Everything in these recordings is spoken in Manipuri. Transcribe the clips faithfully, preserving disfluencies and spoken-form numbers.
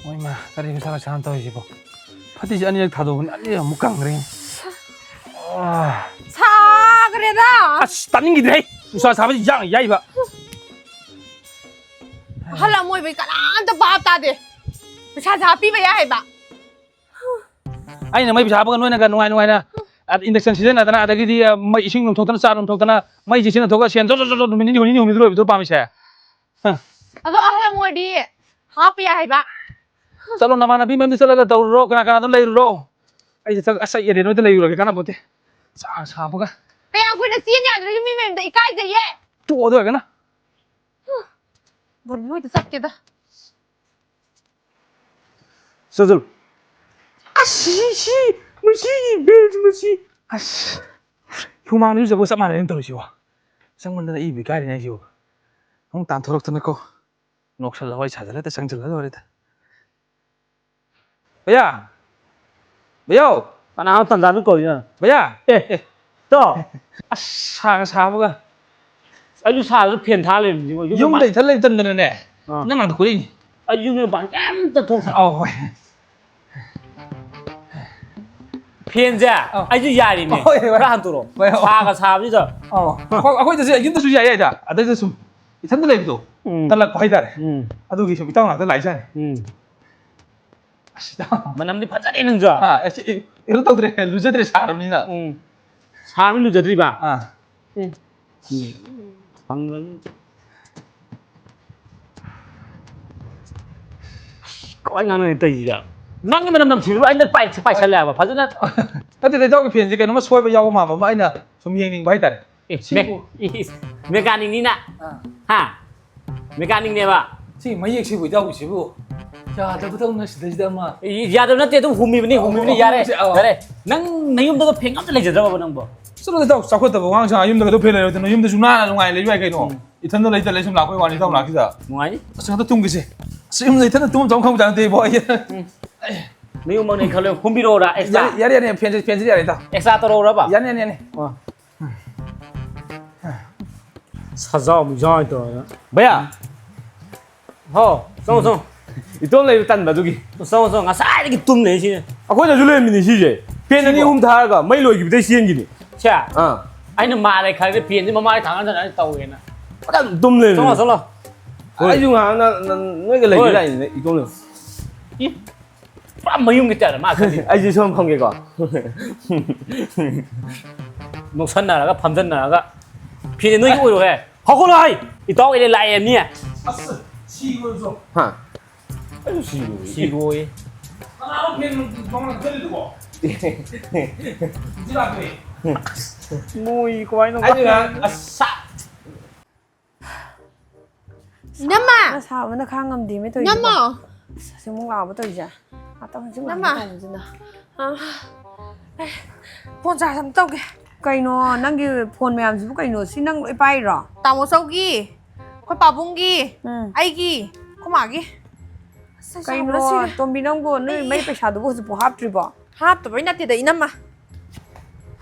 ꯃꯣꯏ ꯃꯥ ꯀꯔꯤ ꯃꯁꯥ ꯃꯁꯥꯅ ꯇꯧꯔꯤꯁꯤꯕꯣ? ꯐꯠꯇꯤꯁꯦ ꯑꯅꯤꯔꯛ ꯊꯥꯗꯣꯛꯄꯅꯤ, ꯑꯅꯤꯔꯛ ꯑꯃꯨꯛ ꯀꯪꯈ꯭ꯔꯦ꯫ ꯑꯥ꯫ ꯁꯥꯈ꯭ꯔꯦꯗ꯫ ꯑꯁ, ꯇꯥꯅꯤꯡꯈꯤꯗ꯭ꯔꯦ꯫ ꯅꯨꯡꯁꯥ ꯁꯥꯕꯁꯤ ꯌꯥꯡ ꯌꯥꯏꯕ꯫ ꯑꯍꯜ ꯑꯃ ꯑꯣꯏꯕꯩ ꯀꯅꯥꯝꯇ ꯚꯥꯞ ꯇꯥꯗꯦ꯫ ꯄꯩꯁꯥꯁꯦ ꯍꯥꯞꯄꯤꯕ ꯌꯥꯏ ꯍꯥꯏꯕ꯫ ꯑꯩꯅ ꯃꯩ ꯄꯩꯁꯥ ꯍꯥꯞꯄꯒ ꯅꯣꯏꯅꯒ ꯅꯨꯡꯉꯥꯏ ꯅꯨꯡꯉꯥꯏꯅ, ꯑ, induction ꯁꯤꯖꯤꯟꯅꯗꯅ, ꯑꯗꯒꯤꯗꯤ, ꯑ, ꯃꯩ ꯏꯁꯤꯡ ꯂꯨꯝꯊꯣꯛꯇꯅ, ꯆꯥ ꯂꯨꯝꯊꯣꯛꯇꯅ, ꯃꯩꯁꯦ ꯁꯤꯖꯤꯟꯅꯊꯣꯛꯑꯒ ꯁꯦꯟ ꯖꯣ ꯖꯣ ꯖꯣ ꯖꯣ ꯅꯨꯃꯤꯠ ꯅꯤꯅꯤ ꯍꯨꯝꯅꯤ, ꯅꯤꯅꯤ ꯍꯨꯝꯅꯤꯗ ꯂꯣꯏꯕꯗꯨꯔꯣ ꯄꯥꯝꯃꯤꯁꯦ? ꯍ꯫ ꯑꯗꯣ ꯑꯍꯜ ꯑꯃ ꯑꯣꯏꯔꯗꯤ ꯍꯥꯞꯄ ꯌꯥꯏ ꯍꯥꯏꯕ꯫ ꯆꯠꯂꯣ, ꯅꯃꯥꯟꯅꯕꯤ ꯃꯌꯨꯝꯗ ꯆꯠꯂꯒ ꯇꯧꯔꯨꯔꯣ, ꯀꯅꯥ ꯀꯅꯥꯗꯣ ꯂꯩꯔꯨꯔꯣ꯫ ꯑꯩꯁꯦ ꯆꯠ-, ꯑꯁ, ꯑꯩ ꯑꯦꯔꯦꯟ ꯍꯣꯏꯗ ꯂꯩꯔꯨꯔꯒꯦ, ꯀꯥꯟꯅꯄꯣꯠꯇꯦ꯫ ꯁꯥ-, ꯁꯥꯕꯒ꯫ ꯀꯌꯥꯝ ꯀꯨꯏꯅ ꯆꯦꯟ ꯌꯥꯗꯣꯏꯅꯣ? ꯃꯤ ꯃꯌꯨꯝꯗ ꯏꯀꯥꯏꯖꯩꯌꯦ꯫ ꯇꯣꯛꯑꯣ ꯑꯗꯨ ꯑꯣꯏꯔꯒꯅ꯫ ꯕꯣꯅꯤ ꯍꯣꯏꯗ ꯆꯠꯀꯦꯗ꯫ ꯆꯠꯂꯨ꯫ ꯑꯁ, ꯁꯤ, ꯁꯤ, ꯃꯁꯤꯒꯤ ꯕꯦꯜꯁꯤ ꯃꯁꯤ꯫ ꯑꯁ, ꯍꯨꯃꯥꯡꯗ ꯏꯔꯨꯖꯕꯒ ꯆꯞ ꯃꯥꯟꯅꯩꯅꯦ ꯇꯧꯔꯤꯁꯤꯕꯣ꯫ ꯆꯪꯃꯟꯗꯅ ꯏꯕꯨ ꯏꯀꯥꯏꯔꯦꯅꯦ ꯑꯩꯁꯤꯕꯨ꯫ ꯑꯃꯨꯛ ꯇꯥꯟꯊꯣꯔꯛꯇꯅꯀꯣ꯫ ꯅꯣꯛꯁꯜꯂ ꯋꯥꯔꯤ ꯁꯥꯖꯜꯂ ꯍꯦꯛꯇ ꯆꯪꯁꯤꯜꯂ ꯂꯣꯏꯔꯦꯗ꯫ ꯚꯩꯌꯥ! ꯚꯩꯌꯥꯎ! ꯀꯅꯥꯅꯣ ꯇꯟꯖꯥꯗꯨ ꯀꯧꯔꯤꯅ? ꯚꯩꯌꯥ! ꯑꯦ, ꯑꯦ꯫ ꯇꯣ! ꯑꯁ, ꯁꯥꯒ ꯁꯥꯕꯒ꯫ ꯑꯩꯁꯨ ꯁꯥꯗꯅ ꯐꯦꯟ ꯊꯥ ꯂꯩꯕꯅꯤ꯫ ꯌꯨꯝꯗ ꯏꯊꯟ ꯂꯩꯕ ꯇꯟꯗꯅꯅꯦ, ꯑꯥ꯫ ꯅꯪ ꯅꯥꯛꯇ ꯀꯣꯏꯔꯛꯏꯅꯤ꯫ ꯑꯩ ꯌꯨꯝꯗ ꯃꯄꯥꯟ ꯀꯩꯝꯇ ꯊꯣꯛꯇꯦ꯫ ꯑꯧ, ꯍꯣꯏ꯫ ꯐꯦꯟꯁꯦ ꯑꯧ꯫ ꯑꯩꯁꯨ ꯌꯥꯔꯤꯅꯦ꯫ ꯍꯣꯏ, ꯍꯣꯏ꯫ ꯈꯔ ꯍꯟꯇꯣꯔꯛꯑꯣ꯫ ꯍꯣꯏ, ꯍꯣꯏ꯫ ꯁꯥꯒ ꯁꯥꯕꯁꯤꯗ꯫ ꯑꯧ꯫ ꯑꯩꯈꯣꯏ-, ꯑꯩꯈꯣꯏꯗꯁꯨ ꯌꯨꯝꯗꯁꯨ ꯌꯥꯏ ꯌꯥꯏꯗ꯫ ꯑꯗꯩꯗ ꯁꯨꯝ ꯏꯊꯟꯗ ꯂꯩꯕꯗꯣ ꯎꯝ꯫ ꯇꯜꯂꯛꯄ ꯍꯥꯏꯇꯥꯔꯦ꯫ ꯎꯝ꯫ ꯑꯗꯨꯒꯤ ꯁꯨꯝ ꯏꯇꯥꯎ ꯅꯥꯛꯇ ꯂꯥꯛꯏꯖꯥꯠꯅꯤ꯫ ꯎꯝ꯫ ꯑꯁ, ꯏꯇꯥꯎ꯫ ꯃꯅꯝꯗꯤ ꯐꯖꯔꯦ ꯅꯪꯁꯨ꯫ ꯑꯥ, ꯑꯁ, ꯏ-, ꯀꯩꯅꯣ ꯇꯧꯗ꯭ꯔꯦ, ꯂꯨꯖꯗ꯭ꯔꯦ, ꯁꯥꯔꯕꯅꯤꯅ꯫ ꯎꯝ꯫ ꯁꯥꯔꯕꯅꯤꯅ ꯂꯨꯖꯗ꯭ꯔꯤꯕ? ꯑꯥ꯫ ꯎꯝ꯫ ꯐꯪꯒꯅꯤ꯫ ꯀꯃꯥꯏ ꯉꯥꯡꯅꯅꯤ ꯇꯧꯔꯤꯁꯤꯗ? ꯅꯪꯒꯤ ꯃꯅꯝ ꯅꯝꯊꯤꯕ ꯑꯩꯅ ꯄꯥꯏ-, ꯄꯥꯏꯁꯜꯂꯦ ꯍꯥꯏꯕ, ꯐꯖꯅ꯫ ꯅꯠꯇꯦꯗ, ꯏꯇꯥꯎꯒꯤ ꯐꯦꯟꯁꯦ ꯀꯩꯅꯣꯝꯃ ꯁꯣꯏꯕ ꯌꯥꯎꯕ ꯃꯥꯟꯕ ꯑꯃ ꯑꯩꯅ ꯁꯨꯝ ꯌꯦꯡꯅꯤꯡꯕ ꯍꯥꯏꯇꯥꯔꯦ꯫ ꯑꯦ, ꯁꯤꯕꯨ ꯃꯦ-, ꯏꯁ, ꯃꯦꯀꯥꯅꯤꯛꯅꯤꯅ? ꯑꯥ꯫ ꯍꯥ? ꯃꯦꯀꯥꯅꯤꯛꯅꯦꯕ? ꯁꯤ ꯃꯌꯦꯛꯁꯤꯕꯨ ꯏꯇꯥꯎꯒꯤꯁꯤꯕꯨ ꯌꯥꯗꯕꯗꯧꯅ ꯁꯤꯗꯩꯁꯤꯗ ꯑꯃ꯫ ꯏ-, ꯌꯥꯗꯕ ꯅꯠꯇꯦ, ꯑꯗꯨꯝ ꯍꯨꯝꯃꯤꯕꯅꯤ, ꯑꯣ, ꯍꯨꯝꯃꯤꯕꯅꯤ, ꯑꯣ, ꯌꯥꯔꯦ, ꯍꯨꯝꯃꯤꯁꯦ, ꯑꯣ꯫ ꯌꯥꯔꯦ꯫ ꯅꯪ ꯅꯌꯨꯝꯗꯒ ꯐꯦꯟ ꯑꯝꯇ ꯂꯩꯖꯗ꯭ꯔꯕꯕ ꯅꯪꯕꯣ? ꯆꯠꯂꯣꯗ ꯏꯇꯥꯎ, ꯆꯥꯎꯈꯠꯇꯕ ꯑꯉꯥꯡꯁꯤꯡ ꯌꯨꯝꯗꯒ ꯑꯗꯨꯝ ꯐꯦꯟ ꯂꯩꯔꯣꯏꯗꯅ, ꯌꯨꯝꯗꯁꯨ ꯅꯥꯟꯅ ꯅꯨꯡꯉꯥꯏꯅ ꯂꯩꯕ ꯌꯥꯏ ꯀꯩꯅꯣ꯫ ꯎꯝ꯫ ꯏꯊꯟꯗ ꯂꯩꯇ ꯂꯩ ꯁꯨꯝ ꯂꯥꯛꯄꯩ ꯋꯥꯅꯤ, ꯏꯇꯥꯎ ꯂꯥꯛꯈꯤꯗ꯫ ꯅꯨꯡꯉꯥꯏꯅꯤ꯫ ꯑꯁ, ꯍꯟꯗꯛ ꯇꯨꯝꯈꯤꯁꯦ꯫ ꯑꯁ, ꯌꯨꯝꯗ ꯏꯊꯟꯗ ꯇꯨꯝꯐꯝ ꯆꯥꯐꯝ ꯈꯪꯕꯖꯥꯠ ꯅꯠꯇꯦ ꯏꯕꯣ ꯑꯩ꯫ ꯎꯝ꯫ ꯃꯌꯨꯝꯃꯛꯅꯦ ꯈꯜꯂꯣ, ꯍꯨꯝꯕꯤꯔꯛꯑꯣꯔꯥ, extra? ꯌꯥꯔꯦ, ꯌꯥꯔꯦ, ꯌꯥꯔꯦ, ꯐꯦꯟꯁꯦ, ꯐꯦꯟꯁꯦ ꯌꯥꯔꯦ, ꯏꯇꯥꯎ꯫ Extra ꯇꯧꯔꯛꯎꯔꯕ? ꯌꯥꯅꯤ, ꯌꯥꯅꯤ, ꯌꯥꯅꯤ꯫ ꯑꯣ꯫ ꯁꯖꯥꯎ ꯃꯤꯖꯥꯎ ꯇꯧꯔꯒ꯫ ꯚꯩꯌꯥ! ꯍꯣ, ꯆꯪꯉꯣ, ꯆꯪꯉꯣ꯫ ꯏꯇꯣꯝ ꯂꯩꯕ ꯇꯟꯕ ꯑꯗꯨꯒꯤ꯫ ꯆꯪꯉꯣ ꯆꯪꯉꯣ, ꯉꯁꯥꯏꯗꯒꯤ ꯇꯨꯝ ꯂꯩ ꯁꯤꯅꯦ꯫ ꯑꯩꯈꯣꯏꯅꯁꯨ ꯂꯩꯔꯝꯃꯤꯅꯦ ꯁꯤꯁꯦ꯫ ꯐꯦꯟ ꯑꯅꯤ ꯑꯍꯨꯝ ꯊꯥꯔꯒ ꯃꯩ ꯂꯣꯏꯈꯤꯕꯗꯩ ꯆꯦꯟꯈꯤꯅꯤ꯫ ꯁꯦ꯫ ꯑꯥ꯫ ꯑꯩꯅ ꯃꯥꯔꯦ ꯈꯜꯂꯦ, ꯐꯦꯟꯁꯦ ꯃꯃꯥꯏ ꯊꯥꯡꯒꯠ ꯊꯥꯡꯒꯠ ꯇꯧꯋꯦꯅ꯫ ꯐꯖꯅ ꯇꯨꯝ ꯂꯩꯔꯝꯃꯤꯅꯦ꯫ ꯆꯪꯉꯣ ꯆꯠꯂꯣ꯫ ꯑꯩꯁꯨ ꯉꯥꯏꯍꯥꯛ ꯅ- ꯅ- ꯅꯣꯏꯒ ꯂꯩꯕ ꯍꯣꯏ꯫ ꯂꯥꯛꯏꯅꯦ ꯏꯇꯣꯝ ꯂꯩꯕ꯫ ꯏ, ꯄꯨꯔꯥ ꯃꯌꯨꯝꯒꯤ ꯇꯥꯏꯞꯇ ꯃꯥ ꯈꯜꯂꯤ꯫ ꯑꯩꯁꯨ ꯁꯣꯝ ꯐꯝꯒꯦꯀꯣ꯫ ꯅꯣꯛꯁꯟꯅꯔꯒ ꯐꯝꯖꯟꯅꯔꯒ꯫ ꯐꯦꯟꯁꯦ ꯅꯣꯏꯒꯤ ꯑꯣꯏꯔꯣꯍꯦ꯫ ꯍꯧꯒꯠꯂꯣ ꯍꯥꯏ꯫ ꯏꯇꯥꯎ ꯑꯩꯅ ꯂꯥꯛꯑꯦ ꯃꯤ꯫ ꯑꯁ ꯁꯤꯈ꯭ꯔꯁꯨ ꯍꯥ꯫ ꯑꯩꯁꯨ ꯁꯤꯔꯣꯏ꯫ ꯁꯤꯔꯣꯏ꯫ ꯀꯅꯥꯅꯣ ꯐꯦꯟ ꯃꯃꯥꯡꯗ ꯆꯠꯂꯤꯗꯨꯕꯣ? ꯁꯤ ꯂꯥꯛꯇ꯭ꯔꯤ꯫ ꯃꯣꯏ ꯀꯃꯥꯏꯅ ꯑꯩꯁꯨ ꯉꯥꯏꯍꯥꯛ ꯑꯁ꯫ ꯏꯅꯝꯃ! ꯁꯥꯕꯅ ꯈꯥꯡ ꯉꯝꯗꯦꯃꯦ ꯇꯧꯔꯤꯁꯦ꯫ ꯏꯅꯝꯃ! ꯑꯁ ꯑꯃꯨꯛ ꯂꯥꯛꯑꯕ ꯇꯧꯔꯤꯁꯦ꯫ ꯉꯥꯛꯇꯪ ꯍꯧꯖꯤꯛ ꯏꯅꯝꯃ! ꯇꯧꯕꯁꯤꯅ꯫ ꯐꯣꯟ ꯆꯥꯔꯖ ꯑꯝꯇ ꯇꯧꯒꯦ꯫ ꯀꯩꯅꯣ ꯅꯪꯒꯤ ꯐꯣꯟ ꯃꯌꯥꯝꯁꯤꯕꯨ ꯀꯩꯅꯣ? ꯁꯤ ꯅꯪ ꯂꯣꯏ ꯄꯥꯏꯔꯤꯔꯣ? ꯇꯥꯃꯣ ꯆꯧꯒꯤ, ꯑꯩꯈꯣꯏ ꯄꯥꯕꯨꯡꯒꯤ, ꯎꯝ꯫ ꯑꯩꯒꯤ, ꯑꯩꯈꯣꯏ ꯃꯥꯒꯤ꯫ ꯑꯁ, ꯑꯩ ꯀꯩꯅꯣ ꯁꯥꯕꯅ ꯁꯤꯔꯦ꯫ ꯇꯣꯝꯕꯤ ꯅꯪꯕꯨ ꯅꯣꯏ ꯑꯩ ꯃꯩ ꯄꯩꯁꯥꯗꯨꯕꯨ ꯍꯧꯖꯤꯛꯄꯨ ꯍꯥꯞꯇ꯭ꯔꯤꯕꯣ? ꯍꯥꯞꯇꯕꯩ ꯅꯠꯇꯦꯗ ꯏꯅꯝꯃ꯫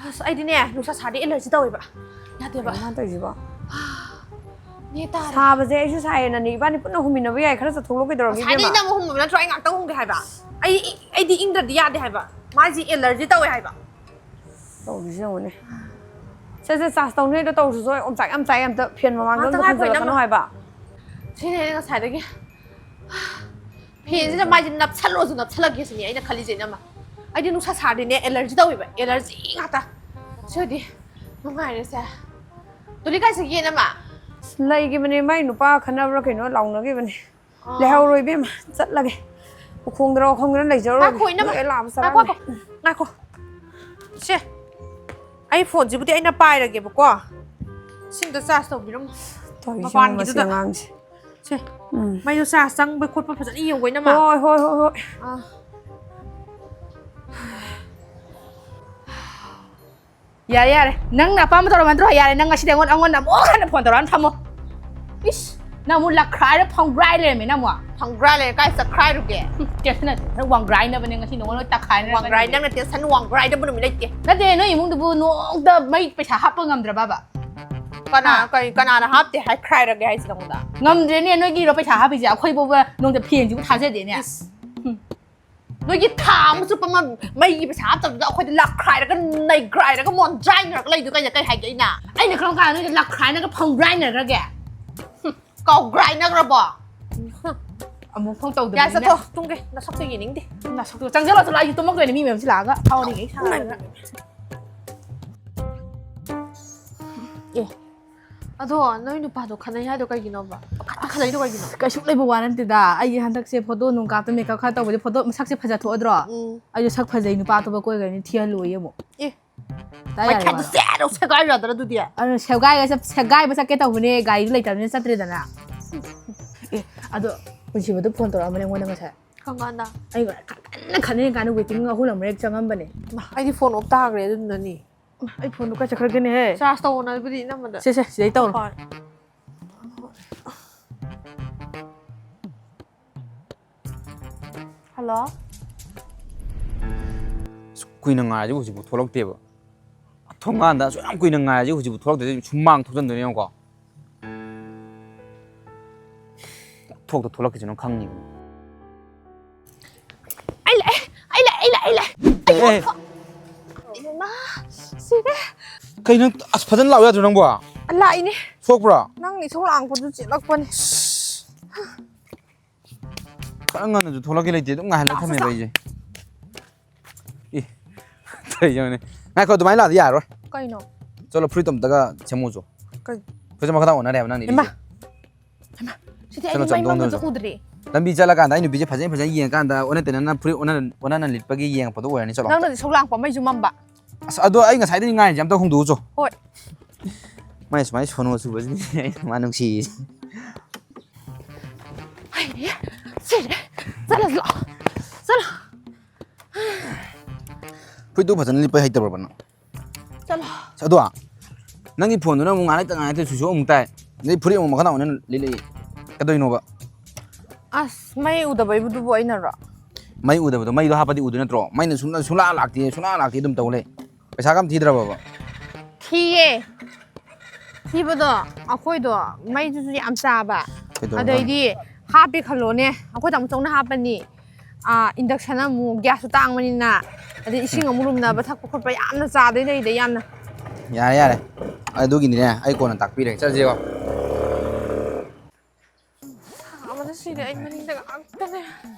ꯑꯁ ꯑꯩꯗꯤꯅꯦ ꯅꯨꯡꯁꯥ ꯁꯥꯔꯗꯤ ꯑꯦꯂꯔꯖꯤ ꯇꯧꯋꯦꯕ꯫ ꯌꯥꯗꯦꯕ꯫ ꯀꯩꯅꯣ ꯃꯥ ꯇꯧꯔꯤꯁꯤꯕꯣ? ꯅꯦ ꯇꯥꯔꯦ꯫ ꯁꯥꯕꯁꯦ ꯑꯩꯁꯨ ꯁꯥꯏꯌꯦ ꯅꯅꯦ ꯏꯕꯥꯅꯤ ꯄꯨꯟꯅ ꯍꯨꯝꯃꯤꯟꯅꯕ ꯌꯥꯏ ꯈꯔ ꯆꯠꯊꯣꯛꯂꯣ ꯀꯩꯗꯧꯔꯒꯦ ꯉꯁꯥꯏꯗꯤ ꯏꯕꯦꯝꯃ? ꯏꯅꯝꯃ ꯍꯨꯝꯕ ꯅꯠꯇ꯭ꯔꯣ ꯑꯩ ꯉꯥꯛꯇꯪ ꯍꯨꯝꯒꯦ ꯍꯥꯏꯕ꯫ ꯑꯩ ꯑꯩꯗꯤ ꯏꯪꯗ꯭ꯔꯗꯤ ꯌꯥꯗꯦ ꯍꯥꯏꯕ꯫ ꯃꯥꯏꯁꯤ ꯑꯦꯂꯔꯖꯤ ꯇꯧꯋꯦ ꯍꯥꯏꯕ꯫ ꯇꯧꯔꯤꯁꯤ ꯌꯦꯡꯉꯨꯅꯦ꯫ ꯁꯦ ꯁꯦ ꯆꯥꯔꯖ ꯇꯧꯅꯤꯗꯣ ꯇꯧꯔꯨꯁꯨ ꯑꯣꯝꯆꯥꯛ ꯌꯥꯝ ꯆꯥꯏ ꯑꯝꯇ ꯐꯦꯟ ꯃꯃꯥꯡꯗ ꯉꯥꯛꯇꯪ ꯑꯝꯇ ꯉꯥꯏꯈꯣ ꯍꯨꯝꯖꯤꯜꯂꯛꯀꯅꯣ ꯏꯅꯝꯃ꯫ ꯍꯥꯏꯕ꯫ ꯁꯤꯅꯦ ꯑꯩꯅ ꯉꯁꯥꯏꯗꯒꯤ ꯐꯦꯟꯁꯤꯅ ꯃꯥꯏꯁꯦ ꯅꯞꯁꯜꯂꯣꯁꯨ ꯅꯞꯁꯜꯂꯒꯦ ꯁꯤꯅꯦ ꯑꯩꯅ ꯈꯜꯂꯤꯁꯦ ꯏꯅꯝꯃ꯫ ꯑꯩꯗꯤ ꯅꯨꯡꯁꯥ ꯁꯥꯔꯗꯤꯅꯦ ꯑꯦꯂꯔꯖꯤ ꯇꯧꯋꯦꯕ ꯑꯦꯂꯔꯖꯤ ꯉꯥꯛꯇ꯫ ꯁꯤꯗꯤ ꯅꯨꯡꯉꯥꯏꯔꯦꯁꯦ꯫ ꯇꯨꯂꯤ ꯀꯥꯏ ꯆꯠꯈꯤ ꯏꯅꯝꯃ? ꯂꯩꯈꯤꯕꯅꯦ ꯃꯥꯏ ꯅꯨꯄꯥ ꯈꯠꯅꯕ꯭ꯔꯥ ꯀꯩꯅꯣ ꯂꯥꯎꯅꯈꯤꯕꯅꯦ꯫ ꯂꯩꯍꯧꯔꯣꯏ ꯏꯕꯦꯝꯃ ꯆꯠꯂꯒꯦ꯫ ꯎꯈꯣꯡꯗꯔꯣ ꯋꯥꯈꯣꯡꯗꯔ ꯂꯩꯖꯔꯨꯔꯒꯦ꯫ ꯉꯥꯏꯈꯣ ꯏꯅꯝꯃ꯫ ꯂꯣꯏ ꯂꯥꯛꯑꯕ ꯉꯥꯏꯈꯣ ꯆꯔꯥꯡꯒꯦ꯫ ꯉꯥꯏꯈꯣ꯫ ꯁꯦ ꯑꯩ ꯐꯣꯟꯁꯤꯕꯨꯗꯤ ꯑꯩꯅ ꯄꯥꯏꯔꯒꯦꯕꯀꯣ꯫ ꯁꯤꯝꯇ ꯆꯥꯔꯖ ꯇꯧꯕꯤꯔꯝꯃꯣ꯫ ꯇꯧꯔꯤꯁꯦ ꯃꯄꯥꯟꯒꯤꯗꯨꯗ꯫ ꯃꯁꯤ ꯑꯉꯥꯡꯁꯦ꯫ ꯁꯦ ꯎꯝ꯫ ꯃꯩꯗꯣ ꯆꯥꯔꯖ ꯆꯪꯕ ꯈꯣꯠꯄ ꯐꯖꯅ ꯌꯦꯡꯉꯨꯀꯣ ꯏꯅꯝꯃ꯫ ꯍꯣꯏ ꯍꯣꯏ ꯍꯣꯏ ꯍꯣꯏ꯫ ꯑꯥ꯫ ꯌꯥꯔꯦ ꯌꯥꯔꯦ, ꯅꯪꯅ ꯑꯄꯥꯝꯕ ꯇꯧꯔꯝꯃ ꯅꯠꯇ꯭ꯔꯣ? ꯌꯥꯔꯦ, ꯅꯪ ꯉꯁꯤꯗꯤ ꯑꯩꯉꯣꯟꯗ ꯑꯩꯉꯣꯟꯗ ꯑꯃꯨꯛ ꯍꯟꯅ ꯐꯣꯟ ꯇꯧꯔꯛꯑꯅꯨ, ꯊꯝꯃꯣ꯫ ꯏꯁ, ꯅꯪ ꯑꯃꯨꯛ ꯂꯛꯈ꯭ꯔꯥꯏꯔ ꯐꯪꯒ꯭ꯔꯥꯏ ꯂꯩꯔꯝꯃꯦ ꯅꯪ ꯑꯃꯨꯛ꯫ ꯐꯪꯒ꯭ꯔꯥꯏ ꯂꯩꯔꯦ ꯀꯥꯏ ꯆꯠꯈ꯭ꯔꯥꯏꯔꯨꯒꯦ? ꯍꯨꯝ, ꯇꯦꯟꯁꯟ ꯅꯠꯇꯦ, ꯅꯪ ꯋꯥꯡꯒ꯭ꯔꯥꯏꯅꯕꯅꯦ ꯉꯁꯤ ꯅꯉꯣꯟꯗ ꯂꯣꯏ ꯇꯛꯈꯥꯏꯅ ꯋꯥꯡꯒ꯭ꯔꯥꯏ ꯅꯪꯅ ꯇꯦꯟꯁꯟ ꯋꯥꯡꯒ꯭ꯔꯥꯏꯗꯕ ꯅꯨꯃꯤꯠ ꯂꯩꯇꯦ꯫ ꯅꯠꯇꯦ, ꯅꯣꯏ ꯏꯃꯨꯡꯗꯨꯕꯨ ꯅꯣꯡꯇ ꯃꯩ ꯄꯩꯁꯥ ꯍꯥꯞꯄ ꯉꯝꯗ꯭ꯔꯕꯕ? ꯀꯅꯥ ꯍꯥ? ꯀꯩ ꯀꯅꯥꯅ ꯍꯥꯞꯇꯦ ꯍꯥꯏꯈ꯭ꯔꯥꯏꯔꯒꯦ ꯍꯥꯏꯁꯦ ꯅꯉꯣꯟꯗ? ꯉꯝꯗ꯭ꯔꯦꯅꯦ ꯅꯣꯏꯒꯤꯔꯣ ꯄꯩꯁꯥ ꯍꯥꯞꯄꯤꯁꯦ ꯑꯩꯈꯣꯏ ꯐꯥꯎꯕ ꯅꯣꯡꯗ ꯐꯦꯟꯁꯤꯕꯨ ꯊꯥꯖꯗꯦꯅꯦ꯫ ꯏꯁ꯫ ꯍꯨꯝ꯫ ꯅꯣꯏꯒꯤ ꯊꯥ ꯑꯃ ꯆꯨꯞꯄ ꯑꯃ ꯃꯩꯒꯤ ꯄꯩꯁꯥ ꯍꯥꯞꯇꯕꯗꯨꯗ ꯑꯩꯈꯣꯏꯗ ꯂꯥꯛꯈ꯭ꯔꯥꯏꯔꯒ ꯅꯩꯈ꯭ꯔꯥꯏꯔꯒ ꯃꯣꯟꯗ꯭ꯔꯥꯏꯅꯔꯒ ꯂꯩꯗꯣ ꯀꯩꯅ ꯀꯩ ꯍꯥꯏꯒꯦ ꯑꯩꯅ? ꯑꯩꯅ ꯀꯔꯝ ꯀꯥꯟꯗ ꯅꯣꯏꯗ ꯂꯥꯛꯈ꯭ꯔꯥꯏꯅꯒ ꯐꯪꯒ꯭ꯔꯥꯏꯅꯈ꯭ꯔꯒꯦ? ꯍꯨꯝ꯫ ꯀꯥꯎꯒ꯭ꯔꯥꯏꯅꯈ꯭ꯔꯕꯣ? ꯑꯃꯨꯛ ꯐꯥꯎ ꯇꯧꯗꯕꯅꯤꯅ꯫ ꯌꯥꯔꯦ ꯆꯠꯊꯣꯛ ꯇꯨꯝꯒꯦ ꯅꯁꯛꯇꯣ ꯌꯦꯡꯅꯤꯡꯗꯦ꯫ ꯅꯁꯛꯇꯣ ꯆꯪꯁꯤꯜꯂꯣ ꯆꯠꯂꯣ ꯑꯩꯁꯨ ꯇꯨꯝꯃꯛꯇꯣꯏꯅꯦ ꯃꯤ ꯃꯌꯥꯝꯁꯤ ꯂꯥꯛꯑꯒ ꯐꯥꯎꯔꯤꯉꯩ ꯁꯥꯟꯅꯔꯒ꯫ ꯑꯦ꯫ ꯑꯗꯣ ꯅꯣꯏ ꯅꯨꯄꯥꯗꯣ ꯈꯠꯅꯩ ꯍꯥꯏꯗꯣ ꯀꯩꯒꯤꯅꯣꯕ? ꯄꯪꯈꯠꯇ ꯈꯠꯅꯩꯗꯣ ꯀꯩꯒꯤꯅꯣ? ꯀꯩꯁꯨ ꯂꯩꯕ ꯋꯥ ꯅꯠꯇꯦꯗ꯫ ꯑꯩꯒꯤ ꯍꯟꯗꯛꯁꯦ ꯐꯣꯇꯣ ꯅꯨꯡ ꯀꯥꯞꯇ ꯃꯦꯀꯞ ꯈꯔ ꯇꯧꯕꯁꯦ ꯐꯣꯇꯣ ꯃꯁꯛꯁꯦ ꯐꯖꯊꯣꯛꯑꯗ꯭ꯔꯣ? ꯎꯝ꯫ ꯑꯩꯁꯨ ꯁꯛ ꯐꯖꯩ ꯅꯨꯄꯥ ꯑꯇꯣꯞꯄ ꯀꯣꯏꯈ꯭ꯔꯅꯤ ꯊꯤꯍꯜꯂꯣꯏꯌꯦ ꯑꯃꯨꯛ꯫ ꯑꯦ꯫ ꯇꯥ ꯌꯥꯔꯦ ꯃꯩꯈꯦꯠꯇꯣ ꯋꯥ꯫ ꯁꯦꯠ ꯂꯥꯎ ꯁꯦꯒꯥꯏꯔꯨ ꯌꯥꯗ꯭ꯔꯥ ꯑꯗꯨꯗꯤ? ꯑꯗꯨꯅ ꯁꯦꯒꯥꯏꯕ ꯆꯠ-, ꯁꯦꯒꯥꯏꯕ ꯆꯠꯀꯦ ꯇꯧꯕꯅꯦ ꯒꯥꯔꯤꯗꯨ ꯂꯩꯇꯕꯅꯤꯅ ꯆꯠꯇ꯭ꯔꯦꯗꯅ꯫ ꯑꯦ ꯑꯗꯣ ꯄꯨꯟꯁꯤꯕꯗꯣ ꯐꯣꯟ ꯇꯧꯔꯛꯑꯝꯕꯅꯦ ꯑꯩꯉꯣꯟꯗ ꯉꯁꯥꯏ꯫ ꯀꯔꯝ ꯀꯥꯟꯗ? ꯑꯩ ꯀꯟꯅ ꯈꯠꯅꯔꯤ ꯀꯥꯟꯗ ꯋꯦꯇꯤꯡ ꯑꯍꯨꯝꯂꯛ ꯃꯔꯤꯔꯛ ꯆꯪꯉꯝꯕꯅꯦ꯫ ꯃꯥ, ꯑꯩꯗꯤ ꯐꯣꯟ ꯑꯣꯐ ꯇꯥꯈ꯭ꯔꯦ ꯑꯗꯨꯅꯅꯤ꯫ ꯑꯩ ꯐꯣꯟꯗꯣ ꯀꯥꯏ ꯆꯠꯈ꯭ꯔꯒꯦꯅꯦꯍꯦ? ꯆꯥꯔꯖ ꯇꯧꯑꯣꯅꯕꯨꯗꯤ ꯏꯅꯝꯃꯗ꯫ ꯁꯦ, ꯁꯦ, ꯁꯤꯗꯩ ꯇꯧꯔꯣ꯫ ꯍꯣꯏ꯫ ꯍꯜꯂꯣ꯫ ꯑꯁꯨꯛ ꯀꯨꯏꯅ ꯉꯥꯏꯔꯁꯤ ꯍꯧꯖꯤꯛꯐꯥꯎ ꯊꯣꯛꯂꯛꯇꯦꯕ꯫ ꯊꯣꯡꯒꯥꯟꯗ ꯑꯁꯨꯛ ꯌꯥꯝ ꯀꯨꯏꯅ ꯉꯥꯏꯔꯁꯤ ꯍꯧꯖꯤꯛꯐꯥꯎ ꯊꯣꯛꯂꯛꯇꯦ꯫ ꯁꯨꯝ ꯃꯥꯡ ꯊꯣꯛꯆꯟꯗꯣꯏꯅꯦ ꯌꯦꯡꯉꯨꯀꯣ꯫ ꯊꯣꯛꯇ ꯊꯣꯛꯂꯛꯈꯤꯁꯅꯨ ꯈꯪꯅꯤ꯫ ꯑꯩ ꯂꯥꯛꯑꯦ, ꯑꯩ ꯂꯥꯛꯑꯦ, ꯑꯩ ꯂꯥꯛꯑꯦ, ꯑꯩ ꯂꯥꯛꯑꯦ꯫ ꯑꯦ꯫ ꯏꯃꯥ, ꯁꯤꯔꯦ꯫ ꯀꯩꯅꯣ ꯑꯁ ꯐꯖꯅ ꯂꯥꯛꯑꯣ ꯌꯥꯗ꯭ꯔꯣ ꯅꯪꯕꯣ? ꯂꯥꯛꯏꯅꯦ꯫ ꯁꯣꯛꯄ꯭ꯔꯣ? ꯅꯪ ꯏꯁꯧ ꯂꯥꯡꯕꯗꯨ ꯆꯦꯜꯂꯛꯄꯅꯦ꯫ ꯈꯔ ꯉꯟꯅꯁꯨ ꯊꯣꯛꯂꯛꯀꯦ ꯂꯩꯇꯦ ꯑꯗꯨꯝ ꯉꯥꯏꯍꯜꯂ ꯂꯥꯛꯑꯣ, ꯊꯝꯃꯦꯕ ꯁꯠ, ꯑꯩꯁꯦ꯫ ꯏ꯫ ꯇꯧꯔꯤꯁꯦ ꯌꯦꯡꯉꯨꯅꯦ꯫ ꯉꯥꯏꯈꯣ ꯑꯗꯨꯃꯥꯏꯅ ꯂꯥꯛꯑꯗꯤ ꯌꯥꯔꯔꯣꯏ꯫ ꯀꯩꯅꯣ? ꯆꯠꯂꯣ ꯐꯨꯔꯤꯠꯇꯣ ꯑꯝꯇꯒ ꯁꯦꯝꯃꯨꯆꯣ꯫ ꯀꯩ? ꯐꯨꯔꯤꯠꯁꯦ ꯃꯈꯥ ꯇꯥ ꯑꯣꯟꯅꯔꯦ ꯍꯥꯏꯕ ꯅꯪꯗꯤ ꯏꯃꯥ꯫ ꯏꯁꯦ꯫ ꯏꯃꯥ꯫ ꯁꯤꯗꯤ ꯑꯩ ꯆꯠꯂꯣ, ꯆꯠꯂꯣ, ꯃꯩ ꯃꯝꯕꯁꯨ ꯗꯣꯡꯗꯣꯡ ꯎꯗ꯭ꯔꯤ꯫ ꯂꯝꯕꯤ ꯆꯠꯂꯀꯥꯟꯗ ꯑꯩ ꯅꯨꯄꯤꯁꯦ ꯐꯖꯅ ꯐꯖꯅ ꯌꯦꯡꯉꯀꯥꯟꯗ ꯑꯣꯟꯅ ꯇꯩꯅꯅ ꯐꯨꯔꯤꯠ ꯑꯣꯟꯅ ꯑꯣꯟꯅꯅ ꯂꯤꯠꯄꯒꯤ ꯌꯦꯡꯉꯛꯄꯗꯣ ꯑꯣꯏꯔꯅꯤ꯫ ꯆꯠꯂꯣ ꯑꯝꯇ꯫ ꯅꯪꯅꯗꯤ ꯁꯧ ꯂꯥꯡꯄ ꯃꯩꯁꯨ ꯃꯝꯕ꯫ ꯑꯁ ꯑꯗꯣ ꯑꯩ ꯉꯁꯥꯏꯗꯒꯤ ꯉꯥꯏꯔꯤꯁꯦ ꯑꯝꯇ ꯍꯣꯡꯗꯣꯛꯎꯆꯣ꯫ ꯍꯣꯏ꯫ ꯃꯥꯏ ꯁꯨꯃꯥꯏꯅ ꯁꯣꯅꯣ ꯆꯨꯕꯁꯤꯅꯤ ꯑꯩꯅ ꯃꯥ ꯅꯨꯡꯁꯤꯔꯤꯁꯦ꯫ ꯍꯩ, ꯁꯤꯔꯦ꯫ ꯆꯠꯂꯁꯤ ꯂꯥꯛꯑꯣ꯫ ꯆꯠꯂꯣ꯫ ꯐꯨꯔꯤꯠꯇꯨ ꯐꯖꯅ ꯂꯤꯠꯄ ꯍꯩꯇꯕ꯭ꯔꯕ ꯅꯪ? ꯆꯠꯂꯣ꯫ ꯑꯗꯣ ꯅꯪꯒꯤ ꯐꯣꯟꯗꯨꯅ ꯑꯃꯨꯛ ꯉꯥꯏꯍꯥꯛ ꯂꯩꯇ ꯉꯥꯏꯍꯥꯛ ꯂꯩꯇ switch off ꯑꯃꯨꯛ ꯇꯥꯏ꯫ ꯑꯗꯩ ꯐꯨꯔꯤꯠ ꯑꯃꯨꯛ ꯃꯈꯥ ꯇꯥꯅ ꯂꯤꯠꯂꯛꯏ꯫ ꯀꯩꯗꯧꯔꯤꯅꯣꯕ? ꯑꯁ, ꯃꯩ ꯎꯗꯕꯩꯕꯨꯗꯨꯕꯨ ꯑꯩꯅꯔꯣ? ꯃꯩ ꯎꯗꯕꯗꯣ, ꯃꯩꯗꯣ ꯍꯥꯞꯄꯗꯤ ꯎꯗꯣꯏ ꯅꯠꯇ꯭ꯔꯣ? ꯃꯩꯅ ꯁꯨꯡꯂꯥ-, ꯁꯨꯡꯂꯥꯛ ꯂꯥꯛꯇꯦ, ꯁꯨꯡꯂꯥꯛ ꯂꯥꯛꯇꯦ ꯑꯗꯨꯝ ꯇꯧ ꯂꯩ꯫ ꯄꯩꯁꯥꯒ ꯑꯝ ꯊꯤꯗ꯭ꯔꯕꯕ? ꯊꯤꯌꯦ꯫ ꯊꯤꯕꯗꯣ, ꯑꯩꯈꯣꯏꯗꯣ ꯃꯩꯗꯨꯁꯨ ꯌꯥꯝ ꯆꯥꯕ꯫ ꯀꯩꯗꯧꯔꯕ? ꯑꯗꯩꯗꯤ ꯍꯥꯞꯄꯦ ꯈꯜꯂꯣꯅꯦ, ꯑꯩꯈꯣꯏ ꯇꯥꯃꯣ ꯆꯧꯅ ꯍꯥꯞꯄꯅꯤ꯫ ꯑꯥ, induction ꯑꯃꯨꯛ gas ꯁꯨ ꯇꯥꯡꯕꯅꯤꯅ, ꯑꯗꯩ ꯏꯁꯤꯡ ꯑꯃꯨꯛ ꯂꯨꯝꯅꯕ ꯊꯛꯄ ꯈꯣꯠꯄ ꯌꯥꯝꯅ ꯆꯥꯗꯣꯏ ꯂꯩꯗ ꯌꯥꯝꯅ꯫ ꯌꯥꯔꯦ, ꯌꯥꯔꯦ, ꯑꯗꯨꯒꯤꯅꯤꯅꯦ ꯑꯩ ꯀꯣꯟꯅ ꯇꯥꯛꯄꯤꯔꯒꯦ꯫ ꯆꯠꯂꯁꯤꯀꯣ꯫ ꯁꯥꯕꯅ ꯁꯤꯔꯦ, ꯑꯩ ꯃꯅꯤꯡꯗ ꯉꯥꯛꯇꯅꯦ꯫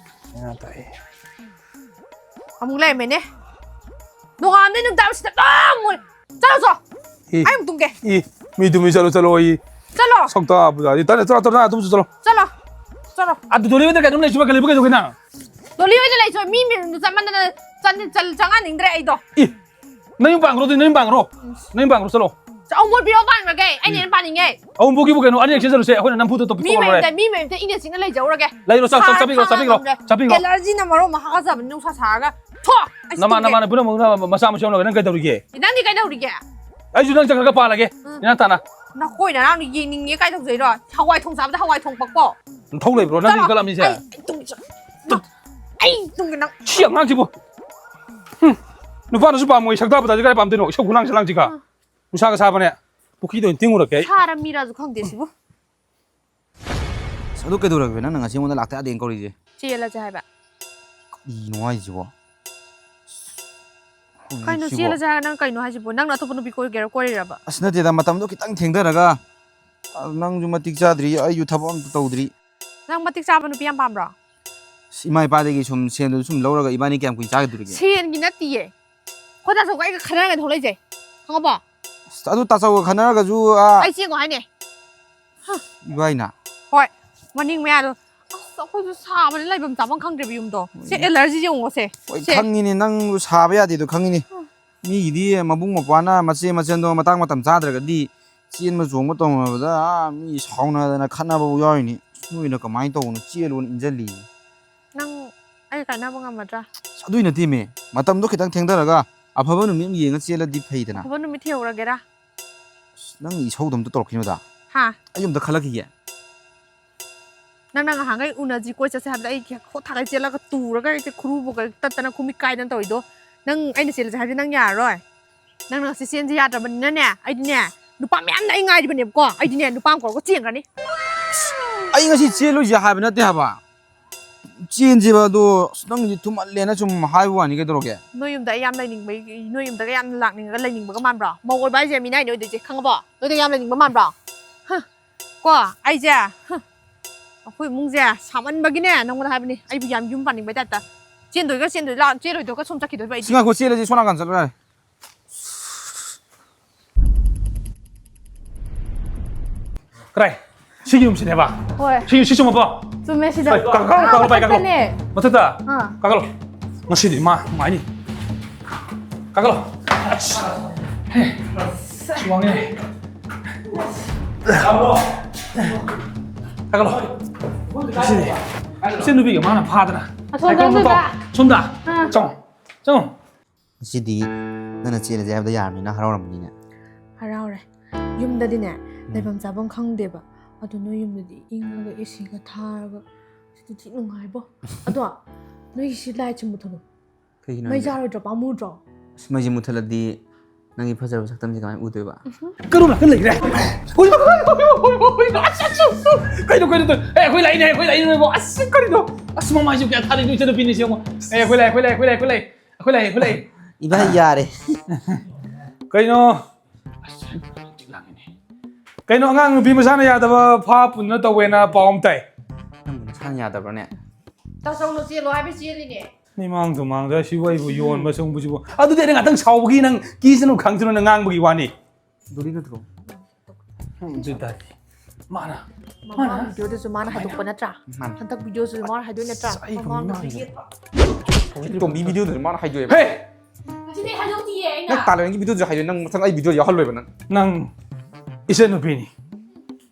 ꯌꯥ, ꯇꯥꯏ꯫ ꯑꯃꯨꯛ ꯂꯩꯔꯝꯃꯦꯅꯦ꯫ ꯅꯣꯡꯉꯥꯟꯕꯗꯩ ꯅꯨꯃꯤꯠ ꯇꯥꯕ ꯁꯤꯗ ꯑꯗꯨꯝ ꯃꯨꯠ-, ꯆꯠꯂꯣ ꯆꯣ꯫ ꯏ, ꯑꯩ ꯑꯃꯨꯛ ꯇꯨꯝꯒꯦ꯫ ꯏ, ꯃꯤ ꯇꯨꯝꯃꯤ ꯆꯠꯂꯣ, ꯆꯠꯂꯣ, ꯏ꯫ ꯆꯠꯂꯣ꯫ ꯁꯛꯇꯥ ꯄꯨꯖꯥꯔꯤ꯫ ꯇꯜꯂꯦ, ꯆꯠꯂꯣ, ꯆꯠꯂꯣ, ꯅꯪ ꯑꯗꯨꯝ ꯆꯠꯂꯣ꯫ ꯆꯠꯂꯣ꯫ ꯆꯠꯂꯣ꯫ ꯑꯗꯨ ꯗꯣꯂꯤ ꯍꯣꯏꯗ ꯀꯩꯅꯣꯝ ꯂꯩꯁꯤꯕꯣ, ꯀꯩ ꯂꯩꯕ ꯀꯩꯗꯧꯒꯦ ꯅꯪ? ꯗꯣꯂꯤ ꯍꯣꯏꯗ ꯂꯩꯁꯤꯕꯣ, ꯃꯤ ꯃꯌꯨꯝꯗ ꯆꯠꯃꯟꯗꯅ ꯆꯟ-, ꯆꯜ-, ꯆꯪꯍꯟꯅꯤꯡꯗ꯭ꯔꯦ ꯑꯩꯗꯣ꯫ ꯏ, ꯅꯌꯨꯝ ꯄꯥꯟꯈ꯭ꯔꯣ ꯑꯗꯨꯗꯤ, ꯅꯌꯨꯝ ꯄꯥꯟꯈ꯭ꯔꯣ꯫ ꯅꯌꯨꯝ ꯄꯥꯟꯈ꯭ꯔꯣ, ꯆꯠꯂꯣ꯫ ꯆ-, ꯑꯋꯨꯟꯄꯣꯠ ꯄꯤꯔꯣ ꯄꯥꯟꯈ꯭ꯔꯒꯦ, ꯑꯩꯅ ꯍꯦꯟꯅ ꯄꯥꯅꯤꯡꯉꯦ꯫ ꯑꯋꯨꯟꯄꯣꯠꯀꯤꯕꯨ ꯀꯩꯅꯣ, ꯑꯅꯤꯔꯛ ꯆꯦꯟꯖꯜꯂꯨꯁꯦ, ꯑꯩꯈꯣꯏꯅ ꯅꯝꯐꯨꯗ ꯇꯣꯄꯤꯛ ꯃꯤ ꯇꯧꯔ ꯂꯣꯏꯔꯦ꯫ ꯃꯌꯨꯝꯗ, ꯃꯤ ꯃꯌꯨꯝꯗ ꯏꯪꯅ ꯆꯤꯛꯅ ꯂꯩꯖꯧꯔꯒꯦ꯫ ꯂꯩꯔꯣ, ꯆꯥ-, ꯆꯥ-, ꯁꯥ ꯆꯥꯕꯤꯈ꯭ꯔꯣ, ꯈꯥꯡ ꯆꯥꯕꯤꯈ꯭ꯔꯣ, ꯉꯝꯗ꯭ꯔꯦ꯫ ꯆꯥꯕꯤꯈ꯭ꯔꯣ꯫ Allergy ꯅ ꯃꯔꯣꯟ ꯑꯃ ꯍꯥꯀꯠꯆꯕꯅꯤ, ꯅꯨꯡꯁꯥ ꯁꯥꯔꯒ꯫ ꯊꯣ! ꯑꯩꯁꯨ ꯅꯃꯥꯟ-, ꯇꯨꯝꯒꯦ꯫ ꯅꯃꯥꯟꯅꯕ ꯄꯨꯝꯅꯃꯛꯅ ꯃꯆꯥ ꯃꯁꯨ ꯌꯥꯎꯅꯕ ꯅꯪ ꯀꯩꯗꯧꯔꯤꯒꯦ? ꯅꯪꯗꯤ ꯀꯩꯗꯧꯔꯤꯒꯦ? ꯑꯩꯁꯨ ꯅꯪ ꯆꯠꯈ꯭ꯔꯒ ꯄꯥꯜꯂꯒꯦ, ꯎꯝ꯫ ꯅꯦꯅꯥ ꯇꯥꯅ꯫ ꯅꯈꯣꯏ ꯅꯅꯥꯎꯅ ꯌꯦꯡꯅꯤꯡꯉꯦ ꯀꯥꯏ ꯇꯧꯖꯩꯔꯣ? ꯍꯋꯥꯏ ꯊꯣꯡ ꯆꯥꯕꯗ ꯍꯋꯥꯏ ꯊꯣꯡ ꯄꯛꯄꯣ? ꯅꯊꯧ ꯂꯩꯕ꯭ꯔꯣ? ꯅꯪꯒꯤ ꯆꯠꯂꯣ꯫ ꯀꯂꯝꯃꯤꯁꯦ? ꯑꯩ ꯇꯨꯝ-, ꯑꯩ ꯇꯨꯝꯒꯦ ꯅꯪ꯫ ꯁꯤ ꯑꯉꯥꯡꯁꯤꯕꯨ! ꯍꯨꯝ꯫ ꯅꯨꯄꯥꯅꯁꯨ ꯄꯥꯝꯃꯣꯏ, ꯁꯛꯇꯥ ꯄꯨꯖꯥꯁꯤ ꯀꯥꯏ ꯄꯥꯝꯗꯣꯏꯅꯣ? ꯏꯁꯧ ꯈꯨꯂꯥꯡ ꯁꯂꯥꯡꯁꯤꯒ꯫ ꯎꯝ꯫ ꯅꯨꯡꯁꯥꯒ ꯁꯥꯕꯅꯦ꯫ ꯄꯨꯈ꯭ꯔꯤꯗ ꯑꯣꯏꯅ ꯇꯤꯡꯉꯨꯔꯛꯀꯦ ꯑꯩ꯫ ꯁꯥꯔ ꯃꯤꯔꯥꯁꯨ ꯈꯪꯗꯦ ꯁꯤꯕꯨ꯫ ꯑꯁ, ꯑꯗꯨ ꯀꯩꯗꯧꯔꯒꯦ? ꯅꯪꯅ ꯉꯁꯤ ꯑꯩꯉꯣꯟꯗ ꯂꯥꯛꯇ ꯌꯥꯗꯦꯅ ꯀꯧꯔꯤꯁꯦ? ꯆꯦꯜꯂꯁꯦ ꯍꯥꯏꯕ꯫ ꯀꯩꯅꯣ ꯍꯥꯏꯁꯤꯕꯣ? ꯀꯩꯅꯣ ꯍꯧꯖꯤꯛꯁꯤꯕꯣ? ꯆꯦꯜꯂꯁꯦ ꯍꯥꯏꯔꯒ ꯅꯪ ꯀꯩꯅꯣ ꯍꯥꯏꯁꯤꯕꯣ? ꯅꯪꯅ ꯑꯇꯣꯞꯄ ꯅꯨꯄꯤ ꯀꯣꯏꯒꯦꯔꯥ ꯀꯣꯏꯔꯤꯔꯕ? ꯑꯁ, ꯅꯠꯇꯦꯗ, ꯃꯇꯝꯗꯣ ꯈꯤꯇꯪ ꯊꯦꯡꯊꯔꯒ, ꯑ, ꯅꯪꯁꯨ ꯃꯇꯤꯛ ꯆꯥꯗ꯭ꯔꯤ, ꯑꯩꯁꯨ ꯊꯕꯛ ꯑꯝꯇ ꯇꯧꯗ꯭ꯔꯤ꯫ ꯅꯪ ꯃꯇꯤꯛ ꯆꯥꯕ ꯅꯨꯄꯤ ꯌꯥꯝ ꯄꯥꯝꯕ꯭ꯔꯣ? ꯑꯁ, ꯏꯃꯥ ꯏꯄꯥꯗꯒꯤ ꯁꯨꯝ ꯁꯦꯟꯗꯨ ꯁꯨꯝ ꯂꯧꯔꯒ ꯏꯕꯥꯅꯤ ꯀꯌꯥꯝ ꯀꯨꯏꯅ ꯆꯥꯒꯗꯧꯔꯤꯒꯦ? ꯁꯦꯟꯒꯤ ꯅꯠꯇꯤꯌꯦ꯫ ꯑꯩꯈꯣꯏ ꯇꯥꯆꯧꯒ ꯑꯩꯒ ꯈꯟꯅꯔꯒ ꯊꯣꯛꯂꯛꯏꯁꯦ꯫ ꯈꯪꯉꯕꯣ? ꯑꯁ, ꯑꯗꯨ ꯇꯥꯆꯧꯒ ꯈꯟꯅꯔꯒꯁꯨ, ꯑꯥ, ꯑꯩ ꯆꯦꯟꯒꯣ ꯍꯥꯏꯅꯦ꯫ ꯏꯕꯥꯏꯅ? ꯍꯣꯏ꯫ ꯃꯅꯤꯡ ꯃꯌꯥꯗꯣ꯫ ꯑꯁ, ꯑꯩꯈꯣꯏꯁꯨ ꯁꯥꯕꯅ ꯂꯩꯐꯝ ꯆꯥꯐꯝ ꯈꯪꯗ꯭ꯔꯦꯕ ꯌꯨꯝꯗꯣ꯫ ꯁꯦ, ꯍꯣꯏꯅꯦ꯫ Allergy ꯁꯦ ꯌꯦꯡꯉꯣ ꯁꯦ꯫ ꯍꯣꯏ, ꯁꯦ꯫ ꯈꯪꯉꯤꯅꯦ ꯅꯪꯁꯨ ꯁꯥꯕ ꯌꯥꯗꯦꯗꯣ ꯈꯪꯉꯤꯅꯦ꯫ ꯎꯝ꯫ ꯃꯤꯒꯤꯗꯤ ꯃꯕꯨꯡ ꯃꯧꯄ꯭ꯋꯥꯅ ꯃꯆꯦ ꯃꯆꯟꯗꯣ ꯃꯇꯥꯡ ꯃꯇꯝ ꯆꯥꯗ꯭ꯔꯒꯗꯤ ꯆꯦꯟꯕ ꯆꯣꯡꯕ ꯇꯧꯅꯕꯗ, ꯑꯥ, ꯃꯤ ꯁꯥꯎꯅꯗꯅ ꯈꯠꯅꯕꯕꯨ ꯌꯥꯎꯔꯤꯅꯤ꯫ ꯅꯣꯏꯅ ꯀꯃꯥꯏꯅ ꯇꯧꯕꯅꯣ? ꯆꯦꯜꯂꯣꯅ ꯏꯟꯖꯜꯂꯤ꯫ ꯅꯪ ꯑꯩ ꯀꯥꯏꯅꯕ ꯉꯝꯃꯗ꯭ꯔꯥ? ꯑꯁ, ꯑꯗꯨꯏ ꯅꯠꯇꯦꯃꯦ꯫ ꯃꯇꯝꯗꯣ ꯈꯤꯇꯪ ꯊꯦꯡꯊꯔꯒ ꯑꯐꯕ ꯅꯨꯃꯤꯠ ꯑꯃ ꯌꯦꯡꯉ ꯆꯦꯜꯂꯗꯤ ꯐꯩꯗꯅ꯫ ꯑꯐꯕ ꯅꯨꯃꯤꯠ ꯊꯤꯍꯧꯔꯒꯦꯔꯥ? ꯑꯁ, ꯅꯪꯒꯤ ꯏꯁꯧꯗꯣ ꯑꯝꯇ ꯇꯧꯔꯛꯈꯤꯅꯨꯗ꯫ ꯍꯥ? ꯑꯩ ꯑꯝꯇ ꯈꯜꯂꯛꯈꯤꯒꯦ꯫ ꯅꯪꯅ ꯉꯍꯥꯟꯈꯩ ꯎꯅꯁꯤ ꯀꯣꯏ ꯆꯠꯁꯦ ꯍꯥꯏꯕꯗ ꯑꯩ ꯍꯣꯠ ꯊꯥꯒꯩ ꯆꯦꯜꯂꯒ ꯇꯨꯔꯒ ꯑꯩꯁꯦ ꯈꯨꯔꯨꯕꯨ ꯀꯩ ꯇꯠꯇꯅ ꯈꯨꯃꯤꯠ ꯀꯥꯏꯗꯅ ꯇꯧꯔꯤꯗꯣ꯫ ꯅꯪ ꯑꯩꯅ ꯆꯦꯜꯂꯁꯦ ꯍꯥꯏꯕꯗꯤ ꯅꯪ ꯌꯥꯔꯔꯣꯏ꯫ ꯅꯪꯅ ꯉꯁꯤ ꯆꯦꯟꯁꯦ ꯌꯥꯗ꯭ꯔꯕꯅꯤꯅꯅꯦ, ꯑꯩꯗꯤꯅꯦ, ꯅꯨꯄꯥ ꯃꯌꯥꯝꯅ ꯑꯩ ꯉꯥꯏꯔꯤꯕꯅꯦꯕꯀꯣ꯫ ꯑꯩꯗꯤꯅꯦ ꯅꯨꯄꯥ ꯑꯃ ꯀꯧꯔꯒ ꯆꯦꯟꯈ꯭ꯔꯅꯤ꯫ ꯑꯩ ꯉꯁꯤ ꯆꯦꯜꯂꯨꯁꯦ ꯍꯥꯏꯕ ꯅꯠꯇꯦ ꯍꯥꯏꯕ꯫ ꯆꯦꯟꯁꯦꯕ ꯑꯗꯣ ꯑꯁ ꯅꯪꯒꯤꯗꯤ ꯊꯨꯃꯜꯂꯦꯅ ꯁꯨꯝ ꯍꯥꯏꯕ ꯋꯥꯅꯤ, ꯀꯩꯗꯧꯔꯒꯦ? ꯅꯣꯏ ꯌꯨꯝꯗ ꯑꯩ ꯌꯥꯝ ꯂꯩꯅꯤꯡꯕ, ꯅꯣꯏ ꯌꯨꯝꯗꯒ ꯌꯥꯝ ꯂꯥꯛꯅꯤꯡꯉꯒ ꯂꯩꯅꯤꯡꯕꯒ ꯃꯥꯟꯕ꯭ꯔꯣ? ꯃꯧ ꯑꯣꯏꯕ ꯍꯥꯏꯁꯦ ꯃꯤꯅꯥꯏꯅꯦ ꯑꯣꯏꯗꯣꯏꯁꯦ, ꯈꯪꯉꯕꯣ? ꯅꯣꯏꯗ ꯌꯥꯝ ꯂꯩꯅꯤꯡꯕ ꯃꯥꯟꯕ꯭ꯔꯣ? ꯍ, ꯀꯣ ꯑꯩꯁꯦ ꯍ, ꯑꯩꯈꯣꯏ ꯏꯃꯨꯡꯁꯦ ꯁꯥꯃꯟꯕꯒꯤꯅꯦ ꯅꯪꯉꯣꯟꯗ ꯍꯥꯏꯕꯅꯤ, ꯑꯩꯕꯨ ꯌꯥꯝ ꯌꯨꯝ ꯄꯥꯅꯤꯡꯕꯩ ꯇꯥꯏꯞꯇ꯫ ꯆꯦꯟꯗꯣꯏꯒ ꯆꯦꯟꯗꯣꯏ ꯂꯥ-, ꯆꯦꯜꯂꯣꯏꯗꯣꯏꯒ ꯁꯨꯝ ꯆꯠꯈꯤꯗꯣꯏꯕ ꯑꯩꯗꯤ꯫ ꯁꯤ ꯉꯥꯏꯈꯣ, ꯆꯦꯜꯂꯁꯤ, ꯁꯣꯝ ꯅꯥꯀꯟ ꯆꯠꯂꯨꯔꯦ꯫ ꯀꯗꯥꯏ? ꯁꯤꯒꯤ ꯌꯨꯝꯁꯤꯅꯦꯕ? ꯍꯣꯏ꯫ ꯁꯤ, ꯁꯤ ꯆꯨꯝꯃꯕꯣ? ꯆꯨꯝꯃꯦ ꯁꯤꯗ꯫ ꯍꯣꯏ, ꯀꯥꯈꯠꯂꯣ, ꯀꯥꯈꯠꯂꯣ, ꯄꯥꯏ, ꯀꯥꯈꯠꯂꯣ꯫ ꯃꯊꯛꯇꯅꯦ꯫ ꯃꯊꯛꯇ? ꯑꯥ꯫ ꯀꯥꯈꯠꯂꯣ꯫ ꯉꯁꯤꯗꯤ ꯃꯥ ꯅꯨꯡꯉꯥꯏꯅꯤ꯫ ꯀꯥꯈꯠꯂꯣ꯫ ꯑꯁ꯫ ꯍꯦ꯫ ꯑꯁ, ꯋꯥꯡꯉꯦ꯫ ꯀꯥꯈꯠꯂꯣ꯫ ꯉꯁꯤꯗꯤ ꯏꯆꯟ ꯅꯨꯄꯤꯒ ꯃꯥꯅ ꯐꯥꯗꯅ꯫ ꯑꯁꯣꯝ ꯁꯥꯏꯀꯜ ꯑꯃ ꯆꯪꯗꯣꯏꯕ꯫ ꯇꯧ-, ꯁꯣꯝꯗ꯫ ꯑꯥ꯫ ꯆꯪꯉꯣ꯫ ꯆꯪꯉꯣ꯫ ꯉꯁꯤꯗꯤ ꯅꯪꯅ ꯆꯦꯜꯂꯁꯦ ꯍꯥꯏꯕꯗ ꯌꯥꯔꯕꯅꯤꯅ ꯍꯔꯥꯎꯔꯝꯃꯅꯤꯅꯦ꯫ ꯍꯔꯥꯎꯔꯦ꯫ ꯌꯨꯝꯗꯗꯤꯅꯦ ꯂꯩꯐꯝ ꯆꯥꯐꯝ ꯈꯪꯗꯦꯕ꯫ ꯑꯗꯣ ꯅꯣꯏ ꯌꯨꯝꯗꯗꯤ ꯏꯪꯉꯒ ꯑꯦ ꯁꯤꯒ ꯊꯥꯔꯒ ꯁꯤꯗꯤ ꯊꯤ ꯅꯨꯡꯉꯥꯏꯕꯣ꯫ ꯑꯗꯣ ꯅꯣꯏꯒꯤ ꯁꯤ ꯂꯥꯏꯠꯁꯦ ꯃꯨꯠꯊꯠꯂꯣ꯫ ꯀꯩꯒꯤꯅꯣ ꯃꯩ ꯍꯥꯏꯁꯦ? ꯆꯥꯔꯣꯏꯗ꯭ꯔꯣ, ꯄꯥꯝꯃꯨꯗ꯭ꯔꯣ? ꯑꯁ, ꯃꯩꯁꯦ ꯃꯨꯠꯊꯠꯂꯗꯤ ꯅꯪꯒꯤ ꯐꯖꯕ ꯁꯛꯇꯝꯁꯦ ꯀꯃꯥꯏꯅ ꯎꯗꯣꯏꯕ? ꯀꯔꯣꯝ ꯅꯥꯀꯟ ꯂꯩꯈ꯭ꯔꯦ? ꯍꯣꯏ, ꯍꯣꯏ, ꯍꯣꯏ, ꯍꯣꯏ, ꯍꯣꯏ, ꯍꯣꯏ, ꯍꯣꯏ, ꯑꯁ, ꯑꯁ, ꯑꯁ, ꯀꯩꯅꯣ, ꯀꯩꯅꯣ, ꯇꯧ-, ꯑꯦ, ꯑꯩꯈꯣꯏ ꯂꯥꯛꯏꯅꯦ, ꯑꯩꯈꯣꯏ ꯂꯥꯛꯏꯅꯦ, ꯑꯁ, ꯀꯔꯤꯅꯣ? ꯑꯁ, ꯃꯃꯥꯏꯁꯨ ꯀꯌꯥ ꯊꯥꯔꯤꯅꯣ, ꯏꯆꯟꯅꯨꯄꯤꯅꯤꯁꯦ ꯌꯦꯡꯉꯣ꯫ ꯑꯦ, ꯑꯩꯈꯣꯏ ꯂꯥꯛꯑꯦ, ꯑꯩꯈꯣꯏ ꯂꯥꯛꯑꯦ, ꯑꯩꯈꯣꯏ ꯂꯥꯛꯑꯦ, ꯑꯩꯈꯣꯏ ꯂꯥꯛꯑꯦ, ꯑꯩꯈꯣꯏ ꯂꯥꯛꯑꯦ꯫ ꯏꯕꯥꯏ, ꯌꯥꯔꯦ꯫ ꯀꯩꯅꯣ? ꯑꯁ, ꯍꯧꯖꯤꯛ ꯂꯥꯡꯉꯤꯅꯦ꯫ ꯀꯩꯅꯣ, ꯑꯉꯥꯡ ꯅꯨꯄꯤ ꯃꯁꯥꯅ ꯌꯥꯗꯕ ꯐꯥ ꯄꯨꯟꯅ ꯇꯧꯋꯦꯅ ꯄꯥꯎ ꯑꯃ ꯇꯥꯏ꯫ ꯅꯪꯕꯨ ꯅꯁꯥꯅ ꯌꯥꯗꯕ꯭ꯔꯅꯦ? ꯇꯥꯆꯧꯅ ꯆꯦꯜꯂꯣ ꯍꯥꯏꯕ ꯆꯦꯜꯂꯤꯅꯦ꯫ ꯃꯤꯃꯥꯡ ꯇꯨꯃꯥꯡꯗ ꯁꯤꯕꯨ ꯑꯩꯕꯨ ꯌꯣꯟꯕ ꯁꯨꯝꯕꯁꯤꯕꯨ꯫ ꯑꯗꯨꯗꯤ ꯑꯩꯅ ꯉꯥꯛꯇꯪ ꯁꯥꯎꯕꯒꯤ ꯅꯪ ꯀꯤꯁꯅꯨ ꯈꯪꯁꯅꯨꯅ ꯉꯥꯡꯕꯒꯤ ꯋꯥꯅꯤ꯫ ꯗꯣꯂꯤ ꯅꯠꯇ꯭ꯔꯣ? ꯑꯗꯨ ꯇꯥꯔꯗꯤ ꯃꯥꯅ, ꯃꯃꯥꯡ ꯚꯤꯗꯤꯑꯣꯗꯁꯨ ꯃꯥꯅ ꯍꯥꯏꯗꯣꯛꯄ ꯅꯠꯇ꯭ꯔꯥ? ꯃꯥꯅ꯫ ꯍꯟꯗꯛ ꯚꯤꯗꯤꯑꯣꯁꯨ ꯃꯥꯅ ꯍꯥꯏꯗꯣꯏ ꯅꯠꯇ꯭ꯔꯥ? ꯑꯩ ꯃꯃꯥꯡ ꯈꯪꯉꯦ꯫ ꯚꯤꯗꯤꯑꯣ꯫ ꯇꯣꯝꯕꯤ ꯚꯤꯗꯤꯑꯣꯗꯨꯁꯨ ꯃꯥꯅ ꯍꯥꯏꯗꯣꯛꯑꯦꯕ꯫ ꯍꯦ! ꯉꯁꯤꯗꯤ ꯍꯥꯏꯗꯣꯛꯇꯤꯌꯦ ꯑꯩꯅ꯫ ꯅꯪ ꯇꯥꯂꯦꯟꯒꯤ ꯚꯤꯗꯤꯑꯣꯗꯨꯁꯨ ꯍꯥꯏꯗꯣꯛꯑꯦ, ꯅꯪ ꯃꯊꯪ ꯑꯩ ꯚꯤꯗꯤꯑꯣ ꯌꯥꯎꯍꯜꯂꯣꯏꯕ ꯅꯪ꯫ ꯅꯪ ꯏꯆꯟꯅꯨꯄꯤꯅꯤ꯫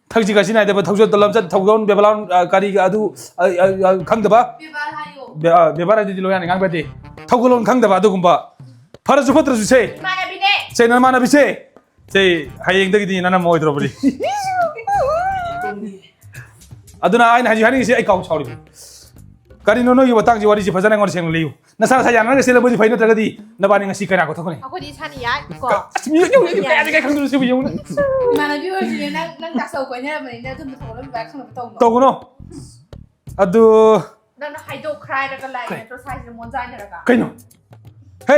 ꯊꯛꯁꯤ ꯈꯥꯁꯤ ꯅꯥꯏꯗꯕ, ꯊꯧꯖꯠ ꯂꯝꯆꯠ, ꯊꯧꯒꯜꯂꯣꯟ ꯕꯦꯕꯥꯔ, ꯑ, ꯀꯔꯤ ꯑꯗꯨ, ꯑ, ꯑ, ꯑ, ꯈꯪꯗꯕ? ꯕꯦꯕꯥꯔ ꯍꯥꯏꯌꯣ꯫ ꯕꯦ-, ꯑ, ꯕꯦꯕꯥꯔ ꯍꯥꯏꯗꯨꯗꯤ ꯂꯣꯏ ꯌꯥꯅꯤ, ꯉꯥꯡꯕ ꯌꯥꯗꯦ꯫ ꯊꯧꯒꯜꯂꯣꯟ ꯈꯪꯗꯕ ꯑꯗꯨꯒꯨꯝꯕ꯫ ꯐꯔꯁꯨ ꯐꯠꯇ꯭ꯔꯁꯨ ꯁꯦ꯫ ꯏꯃꯥꯟꯅꯕꯤꯅꯦ꯫ ꯁꯦ, ꯅꯃꯥꯟꯅꯕꯤꯁꯦ꯫ ꯁꯦ, ꯍꯌꯦꯡꯗꯒꯤꯗꯤ ꯅꯅꯝꯃ ꯑꯣꯏꯗ꯭ꯔꯕꯅꯤ꯫ ꯑꯗꯨꯅ ꯑꯩꯅ ꯍꯧꯖꯤꯛ ꯍꯥꯏꯅꯤꯡꯉꯤꯁꯦ, ꯑꯩ ꯀꯥꯎ ꯁꯥꯎꯔꯤꯕꯅꯤ꯫ ꯀꯔꯤꯅꯣ ꯅꯣꯏꯒꯤ ꯃꯇꯥꯡꯁꯤ, ꯋꯥꯔꯤꯁꯤ ꯐꯖꯅ ꯑꯩꯉꯣꯟꯗ ꯁꯦꯡꯅ ꯂꯤꯌꯨ꯫ ꯅꯁꯥ ꯅꯁꯥ ꯌꯥꯅꯔꯒ ꯆꯦꯜꯂꯕꯨꯗꯤ ꯐꯩ, ꯅꯠꯇ꯭ꯔꯗꯤ ꯅꯕꯥꯅꯤ ꯉꯁꯤ ꯀꯩꯔꯥꯛ ꯀꯣꯊꯣꯛꯀꯅꯤ꯫ ꯑꯩꯈꯣꯏꯗꯤ ꯏꯁꯥꯅ ꯌꯥꯏ ꯀꯣ꯫ ꯑꯁ, ꯃꯤ ꯌꯧꯅ ꯀꯌꯥꯗꯤ ꯀꯩ ꯈꯪꯗꯣꯏꯅꯣ ꯁꯤꯕꯨ ꯌꯦꯡꯉꯨꯅꯦ꯫ ꯏꯃꯥꯟꯅꯕꯤ ꯑꯣꯏꯔꯁꯨꯅꯦ, ꯅꯪ ꯅꯪ ꯇꯥꯛꯆꯧ ꯀꯣꯏꯅꯔꯕꯅꯤꯅ ꯑꯗꯨꯝꯕ ꯊꯧꯒꯠꯂꯝꯕ ꯈꯪꯅꯕ ꯇꯧꯅꯣ꯫ ꯇꯧꯒꯅꯣ꯫ ꯑꯗꯨ ꯅꯪꯅ ꯍꯥꯏꯗꯣꯛꯈ꯭ꯔꯥꯏꯔꯒ ꯂꯥꯛꯏ ꯅꯠꯇ꯭ꯔꯣ ꯁ꯭ꯋꯥꯏꯁꯤꯗ ꯃꯣꯟꯖꯥꯏꯅꯔꯒ? ꯀꯩꯅꯣ? ꯍꯦ,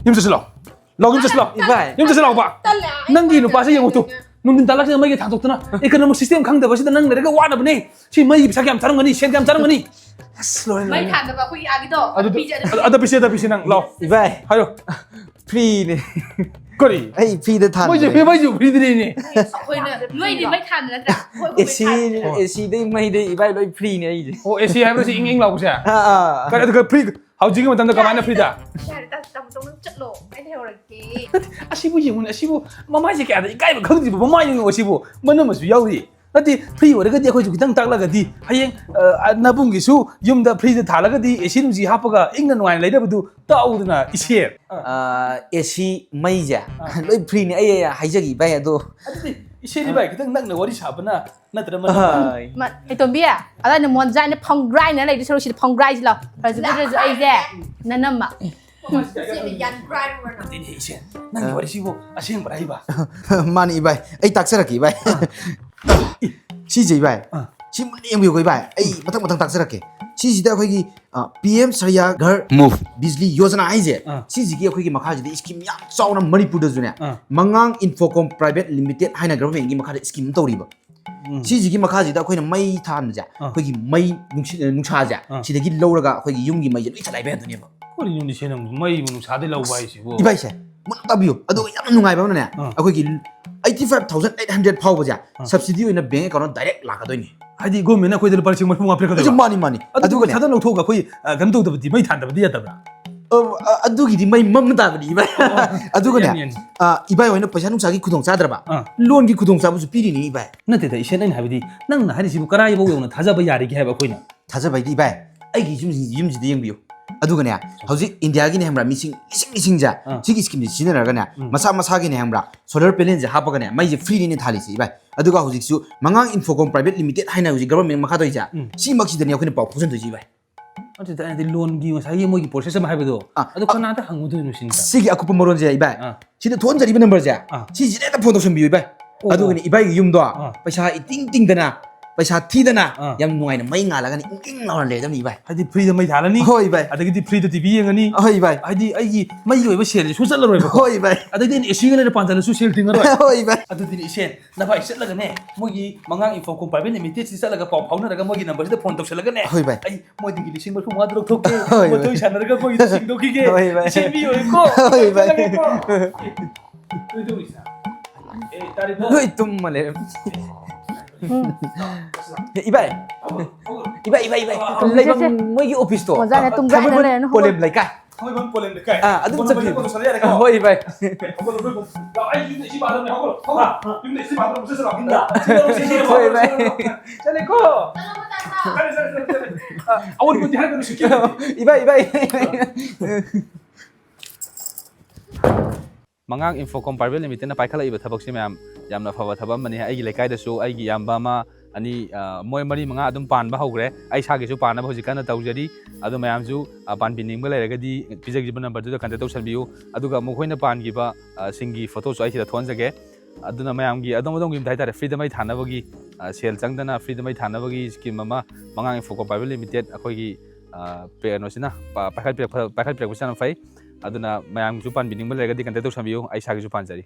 ꯌꯨꯝ ꯆꯠꯁꯤ ꯂꯥꯛꯑꯣ꯫ ꯂꯥꯛꯑꯣ, ꯌꯨꯝ ꯆꯠꯁꯤ ꯂꯥꯛꯑꯣ꯫ ꯏꯕꯥꯏ꯫ ꯌꯨꯝ ꯆꯠꯁꯤ ꯂꯥꯛꯑꯣꯕ꯫ ꯇꯜꯂꯦ, ꯑꯩ ꯅꯪꯒꯤ ꯀꯃꯥꯏꯅ ꯅꯨꯄꯥꯁꯦ ꯌꯦꯡꯉꯨ ꯇꯨ꯫ ꯇꯧꯗꯣꯏꯅꯣ? ꯅꯨꯡꯊꯤꯟ ꯇꯥꯜꯂꯛꯁꯤꯗ ꯃꯩꯒ ꯊꯥꯡꯗꯣꯛꯇꯅ economic system ꯈꯪꯗꯕꯁꯤꯗ ꯅꯪ ꯂꯩꯔꯒ ꯋꯥꯅꯕꯅꯦ꯫ ꯁꯤ ꯃꯩꯒꯤ ꯄꯩꯁꯥ ꯀꯌꯥꯝ ꯆꯥꯔꯝꯒꯅꯤ? ꯁꯦꯟ ꯀꯌꯥꯝ ꯆꯥꯔꯝꯒꯅꯤ? ꯑꯁ, ꯂꯣꯏꯔꯦ, ꯃꯩ ꯂꯣꯏꯔꯦ꯫ ꯊꯥꯟꯗꯕ ꯑꯩꯈꯣꯏꯒꯤ ꯑꯥꯒꯤꯗꯣ ꯑꯗꯨ, ꯄꯤꯖꯔꯦ꯫ ꯑꯗ ꯄꯤꯁꯤ, ꯑꯗ ꯄꯤꯁꯤ ꯅꯪ ꯂꯥꯛꯑꯣ꯫ ꯏꯕꯥꯏ, ꯍꯥꯏꯌꯣ꯫ ꯐ꯭ꯔꯤꯅꯦ꯫ ꯀꯔꯤ? ꯑꯩ ꯐ꯭ꯔꯤꯗ ꯊꯥꯟ꯫ ꯃꯩꯁꯨ ꯐ꯭ꯔꯤ, ꯃꯩꯁꯨ ꯐ꯭ꯔꯤꯗꯅꯤꯅꯦ꯫ ꯑꯩꯈꯣꯏꯅ ꯅꯣꯏꯗꯤ ꯃꯩ ꯊꯥꯟꯕ ꯅꯠꯇ꯭ꯔꯥ? ꯑꯩꯈꯣꯏ ꯑꯩꯈꯣꯏ ꯑꯦꯁꯤ꯫ ꯃꯩ ꯊꯥꯟꯗꯦ꯫ ꯑꯦꯁꯤꯗꯩ ꯃꯩꯗꯩ ꯏꯕꯥꯏ ꯂꯣꯏ ꯐ꯭ꯔꯤꯅꯦ ꯑꯩꯁꯦ꯫ ꯑꯣ, ꯑꯦꯁꯤ ꯍꯥꯏꯕ꯭ꯔꯣ ꯁꯤ ꯏꯪ ꯏꯪ ꯂꯥꯎꯕꯁꯦ? ꯑꯥ, ꯑꯥ꯫ ꯀꯔꯤ, ꯑꯗꯨꯒ ꯐ꯭ꯔꯤ ꯍꯧꯖꯤꯛꯀꯤ ꯃꯇꯝꯗ ꯀꯃꯥꯏꯅ ꯐ꯭ꯔꯤꯗ? ꯌꯥꯔꯦ, ꯇꯥ-, ꯇꯥꯃꯣ, ꯇꯥꯃꯣ, ꯅꯪ ꯆꯠꯂꯣ꯫ ꯑꯩ ꯂꯩꯍꯧꯔꯒꯦ꯫ ꯑꯁꯤꯕꯨ ꯌꯦꯡꯉꯨꯅꯦ, ꯑꯁꯤꯕꯨ ꯃꯃꯥꯏꯁꯦ ꯀꯌꯥꯗ ꯏꯀꯥꯏꯕ ꯈꯪꯗ꯭ꯔꯤꯕ ꯃꯃꯥꯏꯅꯤ ꯑꯁꯤꯕꯨ, ꯃꯅꯝ ꯑꯃꯁꯨ ꯌꯥꯎꯔꯤ꯫ ꯅꯠꯇꯦ, ꯐ꯭ꯔꯤ ꯑꯣꯏꯔꯒꯗꯤ ꯑꯩꯈꯣꯏꯁꯨ ꯈꯤꯇꯪ ꯇꯥꯛꯂꯒꯗꯤ ꯍꯌꯦꯡ, ꯑ, ꯅꯕꯨꯡꯒꯤꯁꯨ ꯌꯨꯝꯗ ꯐ꯭ꯔꯤꯗ ꯊꯥꯜꯂꯒꯗꯤ ꯑꯦꯁꯤ ꯅꯨꯡꯁꯤ ꯍꯥꯞꯄꯒ ꯏꯪꯅ ꯅꯨꯡꯉꯥꯏꯅ ꯂꯩꯅꯕꯗꯨ ꯇꯥꯛꯎꯗꯅ ꯏꯆꯦ꯫ ꯑꯥ, ꯑꯦꯁꯤ ꯃꯩꯁꯦ ꯂꯣꯏ ꯐ꯭ꯔꯤꯅꯦ꯫ ꯑꯩ ꯍꯥꯏꯖꯒꯦ ꯏꯕꯥꯏ ꯑꯗꯣ꯫ ꯑꯗꯨꯗꯤ ꯏꯆꯦꯗꯤ ꯚꯥꯏ ꯈꯤꯇꯪ ꯅꯛꯅ ꯋꯥꯔꯤ ꯁꯥꯕꯅ ꯅꯠꯇ꯭ꯔ ꯃꯅꯝ ꯑꯥ, ꯃ-, ꯏꯇꯣꯝꯕꯤ, ꯑꯗꯥꯏꯅ ꯃꯣꯟꯖꯥꯏꯅ ꯐꯪꯒ꯭ꯔꯥꯏꯅ ꯂꯩꯗꯣꯏ ꯁꯔꯨꯛꯁꯤꯗ ꯐꯪꯒ꯭ꯔꯥꯏꯁꯤ ꯂꯥꯎ꯫ ꯐꯔꯁꯨ ꯐꯠꯇ꯭ꯔꯁꯨ ꯑꯩꯁꯦ ꯅꯅꯝꯃ꯫ ꯅꯠꯇꯦꯅꯦ, ꯏꯆꯦ, ꯅꯪꯒꯤ ꯋꯥꯔꯤꯁꯤꯕꯨ ꯑꯁꯦꯡꯕꯔꯥ ꯍꯥꯏꯕ? ꯃꯥꯅꯤ ꯏꯕꯥꯏ, ꯑꯩ ꯇꯥꯛꯆꯔꯛꯀꯦ ꯏꯕꯥꯏ꯫ ꯁꯤꯁꯦ ꯏꯕꯥꯏ, ꯑꯥ꯫ ꯁꯤ ꯃꯨꯟꯅ ꯌꯦꯡꯕꯤꯌꯨꯀꯣ ꯏꯕꯥꯏ, ꯑꯩ ꯃꯊꯪ ꯃꯊꯪ ꯇꯥꯛꯆꯔꯛꯀꯦ꯫ ꯁꯤꯁꯤꯗ ꯑꯩꯈꯣꯏꯒꯤ, ꯑ, PM ꯁꯔꯤꯌꯥ ꯘꯔ ꯃꯨꯐ ꯕꯤꯖꯂꯤ ꯌꯣꯖꯅꯥ ꯍꯥꯏꯁꯦ, ꯑꯥ꯫ ꯁꯤꯁꯤꯒꯤ ꯑꯩꯈꯣꯏꯒꯤ ꯃꯈꯥꯁꯤꯗ ꯁ꯭ꯀꯤꯝ ꯌꯥꯝ ꯆꯥꯎꯅ ꯃꯅꯤꯄꯨꯔꯗꯁꯨꯅꯦ, ꯑꯥ꯫ ꯃꯉꯥꯡ ꯏꯟꯐꯣꯀꯣꯝ ꯄ꯭ꯔꯥꯏꯚꯦꯠ ꯂꯤꯃꯤꯇꯦꯠ ꯍꯥꯏꯅ ꯒꯚꯔꯟꯃꯦꯟꯒꯤ ꯃꯈꯥꯗ ꯁ꯭ꯀꯤꯝ ꯑꯃ ꯇꯧꯔꯤꯕ꯫ ꯎꯝ꯫ ꯁꯤꯁꯤꯒꯤ ꯃꯈꯥꯁꯤꯗ ꯑꯩꯈꯣꯏꯅ ꯃꯩ ꯊꯥꯟꯕꯁꯦ, ꯑꯥ꯫ ꯑꯩꯈꯣꯏꯒꯤ ꯃꯩ ꯅꯨꯡꯁꯤꯠ, ꯅꯨꯡꯁꯥꯁꯦ, ꯑꯥ꯫ ꯁꯤꯗꯒꯤ ꯂꯧꯔꯒ ꯑꯩꯈꯣꯏꯒꯤ ꯌꯨꯝꯒꯤ ꯃꯩꯁꯦ ꯂꯣꯏ ꯆꯂꯥꯏꯕ ꯌꯥꯗꯣꯏꯅꯦꯕ꯫ ꯀꯔꯤꯅꯣꯅꯦ ꯏꯆꯦ ꯅꯪꯕꯨ ꯃꯩꯕꯨ ꯅꯨꯡꯁꯥꯗꯩ ꯂꯧꯕ ꯍꯥꯏꯁꯤꯕꯨ? ꯏꯕꯥꯏꯁꯦ, ꯃꯨꯟꯅ ꯇꯥꯕꯤꯌꯨ꯫ ꯑꯗꯨꯒ ꯌꯥꯝꯅ ꯅꯨꯡꯉꯥꯏꯕ ꯑꯃꯅꯅꯦ, ꯑꯥ꯫ ꯑꯩꯈꯣꯏꯒꯤ eighty five thousand eight hundred ꯐꯥꯎꯕꯁꯦ ꯑꯥ꯫ ꯁꯕꯁꯤꯗꯤ ꯑꯣꯏꯅ ꯕꯦꯡ ꯑꯦꯀꯥꯎꯟꯗ ꯗꯥꯏꯔꯦꯛ ꯂꯥꯛꯀꯗꯣꯏꯅꯦ꯫ ꯍꯥꯏꯗꯤ ꯒꯣꯔꯃꯦꯟꯅ ꯑꯩꯈꯣꯏꯗ ꯂꯨꯄꯥ ꯂꯤꯁꯤꯡ ꯃꯔꯤꯐꯨ ꯃꯉꯥ ꯑꯩꯁꯨ ꯄꯤꯔꯛꯀꯗꯣꯏꯕ? ꯃꯥꯅꯤ, ꯃꯥꯅꯤ꯫ ꯑꯗꯨꯒ ꯑꯗꯨꯒꯅꯦ, ꯄꯩꯁꯥꯗ ꯂꯧꯊꯣꯛꯑꯒ ꯑꯩꯈꯣꯏ, ꯑ, ꯀꯩꯅꯣ ꯇꯧꯗꯕꯗꯤ, ꯃꯩ ꯊꯥꯟꯗꯕꯗꯤ ꯌꯥꯗꯕ꯭ꯔꯥ? ꯑ, ꯑ, ꯑꯗꯨꯒꯤꯗꯤ ꯃꯩ ꯃꯝꯅ ꯇꯥꯕꯅꯤ ꯏꯕꯥꯏ꯫ ꯑꯗꯨꯒꯅꯦ, ꯌꯥꯅꯤ, ꯌꯥꯅꯤ꯫ ꯑ, ꯏꯕꯥꯏ ꯍꯣꯏꯅ ꯄꯩꯁꯥ ꯅꯨꯡꯁꯥꯒꯤ ꯈꯨꯗꯣꯡ ꯆꯥꯗ꯭ꯔꯕ? ꯑꯥ꯫ ꯂꯣꯟꯒꯤ ꯈꯨꯗꯣꯡ ꯆꯥꯕꯁꯨ ꯄꯤꯔꯤꯅꯤ ꯏꯕꯥꯏ꯫ ꯅꯠꯇꯦꯗ ꯏꯆꯦ, ꯑꯩꯅ ꯍꯥꯏꯕꯗꯤ ꯅꯪꯅ ꯍꯥꯏꯔꯤꯁꯤꯕꯨ ꯀꯔꯥꯏꯐꯥꯎ ꯌꯧꯅ ꯊꯥꯖꯕ ꯌꯥꯔꯤꯒꯦ ꯍꯥꯏꯕ ꯑꯩꯈꯣꯏꯅ? ꯊꯥꯖꯕꯩꯗꯤ ꯏꯕꯥꯏ, ꯑꯩꯒꯤ ꯌꯨꯝꯁꯤ-, ꯌꯨꯝꯁꯤꯗ ꯌꯦꯡꯕꯤꯌꯨ꯫ ꯑꯗꯨꯒꯅꯦ, ꯍꯧꯖꯤꯛ ꯏꯟꯗꯤꯌꯥꯒꯤꯅꯦ ꯈꯪꯕ꯭ꯔꯥ, ꯃꯤꯁꯤꯡ ꯂꯤꯁꯤꯡ ꯂꯤꯁꯤꯡꯁꯦ ꯑꯥ꯫ ꯁꯤꯒꯤ ꯁ꯭ꯀꯤꯝꯁꯦ ꯁꯤꯖꯤꯟꯅꯔꯒꯅꯦ, ꯎꯝ꯫ ꯃꯁꯥ ꯃꯁꯥꯒꯤꯅꯦ ꯈꯪꯕ꯭ꯔꯥ, ꯁꯣꯂꯔ ꯄꯦꯅꯦꯜꯁꯦ ꯍꯥꯞꯄꯒꯅꯦ, ꯃꯩꯁꯦ ꯐ꯭ꯔꯤꯅꯤꯅꯦ ꯊꯥꯜꯂꯤꯁꯦ ꯏꯕꯥꯏ꯫ ꯑꯗꯨꯒ ꯍꯧꯖꯤꯛꯁꯨ ꯃꯉꯥꯡ ꯏꯟꯐꯣꯀꯣꯝ ꯄ꯭ꯔꯥꯏꯚꯦꯠ ꯂꯤꯃꯤꯇꯦꯠ ꯍꯥꯏꯅ ꯍꯧꯖꯤꯛ ꯒꯚꯔꯟꯃꯦꯟ ꯃꯈꯥ ꯇꯧꯔꯤꯁꯦ, ꯎꯝ꯫ ꯁꯤꯃꯛꯁꯤꯗꯅꯦ ꯑꯩꯈꯣꯏꯅ ꯄꯥꯎ ꯐꯥꯎꯖꯟꯗꯣꯏꯁꯦ ꯏꯕꯥꯏ꯫ ꯅꯠꯇꯦ, ꯅꯠꯇꯦ, ꯂꯣꯟꯒꯤ ꯉꯁꯥꯏꯒꯤ ꯃꯣꯏꯒꯤ ꯄ꯭ꯔꯣꯁꯦꯁ ꯑꯃ ꯍꯥꯏꯕꯗꯣ, ꯑꯥ, ꯑꯗꯣ ꯀꯅꯥꯗ ꯍꯪꯉꯨꯗꯣꯏꯅꯣ ꯁꯤꯅꯤꯗ? ꯁꯤꯒꯤ ꯑꯀꯨꯞꯄ ꯃꯔꯣꯟꯁꯦ ꯏꯕꯥꯏ, ꯑꯥ꯫ ꯁꯤꯗ ꯊꯣꯟꯖꯔꯤꯕ ꯅꯝꯕꯔꯁꯦ, ꯑꯥ꯫ ꯁꯤꯁꯤꯗ ꯍꯦꯛꯇ ꯐꯣꯟ ꯇꯧꯁꯟꯕꯤꯌꯨ ꯏꯕꯥꯏ꯫ ꯑꯣ꯫ ꯑꯗꯨꯒꯅꯦ ꯏꯕꯥꯏꯒꯤ ꯌꯨꯝꯗꯣ ꯑꯥ꯫ ꯄꯩꯁꯥ ꯏꯇꯤꯡ ꯇꯤꯡꯗꯅ, ꯄꯩꯁꯥ ꯊꯤꯗꯅ, ꯑꯥ꯫ ꯌꯥꯝ ꯅꯨꯡꯉꯥꯏꯅ ꯃꯩ ꯉꯥꯜꯂꯒꯅꯤ ꯏꯪ ꯏꯪ ꯂꯥꯎꯔ ꯂꯩꯔꯗꯕꯅꯤ ꯏꯕꯥꯏ꯫ ꯍꯥꯏꯗꯤ ꯐ꯭ꯔꯤꯗ ꯃꯩ ꯊꯥꯜꯂꯅꯤ, ꯍꯣꯏ ꯏꯕꯥꯏ꯫ ꯑꯗꯒꯤꯗꯤ ꯐ꯭ꯔꯤꯗ ꯇꯤꯚꯤ ꯌꯦꯡꯉꯅꯤ, ꯍꯣꯏ ꯏꯕꯥꯏ꯫ ꯍꯥꯏꯗꯤ ꯑꯩꯒꯤ ꯃꯩꯒꯤ ꯑꯣꯏꯕ ꯁꯦꯜꯁꯦ ꯁꯨꯡꯆꯠ ꯆꯠꯂꯔꯣꯏꯕꯀꯣ꯫ ꯍꯣꯏ ꯏꯕꯥꯏ꯫ ꯑꯗꯩꯗꯤ ꯑꯩꯅ ꯑꯦꯁꯤꯒ ꯂꯩꯔ ꯄꯥꯟꯖꯜꯂꯁꯨ ꯁꯦꯜ ꯇꯤꯡꯉꯔꯣꯏ꯫ ꯍꯣꯏ ꯏꯕꯥꯏ꯫ ꯑꯗꯨꯗꯤꯅꯦ ꯏꯆꯦ, ꯅꯚꯥꯏ ꯆꯠꯂꯒꯅꯦ, ꯃꯣꯏꯒꯤ ꯃꯉꯥꯡ ꯏꯟꯐꯣꯀꯣꯝ ꯄ꯭ꯔꯥꯏꯚꯦꯠ ꯂꯤꯃꯤꯇꯦꯠꯁꯤ ꯆꯠꯂꯒ ꯄꯥꯎ ꯐꯥꯎꯅꯔꯒ ꯃꯣꯏꯒꯤ ꯅꯝꯕꯔꯁꯤꯗ ꯐꯣꯟ ꯇꯧꯁꯜꯂꯒꯅꯦ, ꯍꯣꯏ ꯏꯕꯥꯏ꯫ ꯑꯩ ꯃꯣꯏꯗꯒꯤ ꯂꯤꯁꯤꯡ ꯃꯔꯤꯐꯨ ꯃꯉꯥꯗꯨ ꯂꯧꯊꯣꯛꯀꯦ, ꯍꯣꯏ ꯏꯕꯥꯏ꯫ ꯃꯗꯨ ꯁꯥꯟꯅꯔꯒ ꯃꯣꯏꯒꯤꯗ ꯁꯤꯡꯗꯣꯛꯈꯤꯒꯦ꯫ ꯍꯣꯏ ꯏꯕꯥꯏ꯫ ꯏꯆꯦ ꯃꯤ ꯑꯣꯏꯀꯣ꯫ ꯍꯣꯏ ꯏꯕꯥꯏ꯫ ꯆꯠꯂꯒꯦꯀꯣ꯫ ꯀꯩꯗꯧꯔꯤꯁꯦ? ꯑꯦ, ꯇꯥꯔꯤꯕꯣ? ꯂꯣꯏ ꯇꯨꯝꯃ ꯂꯩꯔꯝ꯫ ꯏꯕꯥꯏ, ꯏꯕꯥꯏ, ꯏꯕꯥꯏ, ꯏꯕꯥꯏ, ꯍꯧꯖꯤꯛ ꯂꯩꯐꯝ ꯆꯠꯁꯦ꯫ ꯃꯣꯏꯒꯤ ꯑꯣꯐꯤꯁꯇꯣ ꯑꯣꯖꯥꯅ ꯇꯨꯝꯖꯥꯏꯗ ꯊꯥꯡꯃꯩꯕꯟ ꯂꯩꯔꯅꯨ꯫ ꯄꯣꯂꯦꯝ ꯂꯩꯀꯥꯏ꯫ ꯊꯥꯡꯃꯩꯕꯟ ꯄꯣꯂꯦꯝ ꯂꯩꯀꯥꯏ꯫ ꯑꯥ, ꯑꯗꯨꯝ ꯐꯣꯟ ꯆꯠꯄꯤꯌꯨ꯫ ꯅꯝꯕꯔꯁꯦ ꯐꯣꯟ ꯇꯧꯁꯜꯂ ꯌꯥꯔꯦꯀꯣ? ꯍꯣꯏ ꯏꯕꯥꯏ꯫ ꯍꯧꯒꯠꯂꯣ, ꯍꯧꯒꯠꯂꯣ, ꯍꯧꯒꯠꯂꯣ, ꯍꯧꯒꯠꯂꯣ꯫ ꯂꯥꯛꯑꯣ, ꯑꯩ ꯌꯨꯝꯗ ꯏꯆꯦ ꯄꯥꯟꯗ꯭ꯔꯕ ꯆꯠꯁꯤꯔꯣ? ꯌꯨꯝꯗ꯫ ꯆꯠꯂꯣ, ꯆꯠꯂꯣ, ꯆꯠꯂꯣ, ꯍꯣꯏ ꯏꯕꯥꯏ꯫ ꯆꯠꯂꯣ꯫ ꯆꯠꯂꯦꯀꯣ꯫ ꯆꯠꯂꯦ, ꯆꯠꯂꯦ, ꯆꯠꯂꯦ, ꯆꯠꯂꯦ꯫ ꯑꯥ, ꯑꯑꯣꯟꯕꯗꯤ ꯍꯥꯏꯔꯛꯀꯅꯨ, ꯁꯤꯀꯤ꯫ ꯏꯕꯥꯏ, ꯏꯕꯥꯏ꯫ ꯃꯉꯥꯡ ꯏꯟꯐꯣꯀꯣꯝ ꯄ꯭ꯔꯥꯏꯚꯦꯠ ꯂꯤꯃꯤꯇꯦꯠꯅ ꯄꯥꯏꯈꯠꯂꯛꯏꯕ ꯊꯕꯛꯁꯤ ꯃꯌꯥꯝ ꯌꯥꯝꯅ ꯐꯕ ꯊꯕꯛ ꯑꯃꯅꯤ꯫ ꯑꯩꯒꯤ ꯂꯩꯀꯥꯏꯗꯁꯨ ꯑꯩꯒꯤ ꯏꯌꯥꯝꯕ ꯑꯃ, ꯑꯅꯤ, ꯑ, ꯃꯣꯏ ꯃꯔꯤ ꯃꯉꯥ ꯑꯗꯨꯝ ꯄꯥꯟꯕ ꯍꯧꯈ꯭ꯔꯦ꯫ ꯑꯩ ꯏꯁꯥꯒꯤꯁꯨ ꯄꯥꯟꯅꯕ ꯍꯧꯖꯤꯛ ꯀꯟꯅ ꯇꯧꯖꯔꯤ꯫ ꯑꯗꯨ ꯃꯌꯥꯝꯁꯨ, ꯑ, ꯄꯥꯟꯕꯤꯅꯤꯡꯕ ꯂꯩꯔꯒꯗꯤ ꯄꯤꯖꯈꯤꯕ ꯅꯝꯕꯔꯗꯨꯗ ꯀꯟꯇꯦꯛ ꯇꯧꯁꯟꯕꯤꯌꯨ꯫ ꯑꯗꯨꯒ ꯃꯈꯣꯏꯅ ꯄꯥꯟꯈꯤꯕ, ꯑ, ꯁꯤꯡꯒꯤ ꯐꯣꯇꯣꯁꯨ ꯑꯩ ꯁꯤꯗ ꯊꯣꯛꯍꯟꯖꯒꯦ꯫ ꯑꯗꯨꯅ ꯃꯌꯥꯝꯒꯤ ꯑꯗꯣꯝ ꯑꯗꯣꯝꯒꯤ ꯌꯨꯝꯗ ꯍꯥꯏꯇꯥꯔꯦ, ꯐ꯭ꯔꯤꯗ ꯃꯩ ꯊꯥꯅꯕꯒꯤ, ꯑ, ꯁꯦꯜ ꯆꯪꯗꯅ ꯐ꯭ꯔꯤꯗ ꯃꯩ ꯊꯥꯅꯕꯒꯤ ꯁ꯭ꯀꯤꯝ ꯑꯃ ꯃꯉꯥꯡ ꯏꯟꯐꯣꯀꯣꯝ ꯄ꯭ꯔꯥꯏꯚꯦꯠ ꯂꯤꯃꯤꯇꯦꯠ ꯑꯩꯈꯣꯏꯒꯤ, ꯑ, ꯀꯩꯅꯣꯁꯤꯅ ꯄ-, ꯄꯥꯏꯈꯠꯄꯤꯔꯛꯄ, ꯄꯥꯏꯈꯠꯄꯤꯔꯛꯄꯁꯤ ꯌꯥꯝꯅ ꯐꯩ꯫ ꯑꯗꯨꯅ ꯃꯌꯥꯝꯒꯤꯁꯨ ꯄꯥꯟꯕꯤꯅꯤꯡꯕ ꯂꯩꯔꯒꯗꯤ ꯀꯟꯇꯦꯛ ꯇꯧꯁꯟꯕꯤꯌꯨ, ꯑꯩ ꯏꯁꯥꯒꯤꯁꯨ ꯄꯥꯟꯖꯔꯤ꯫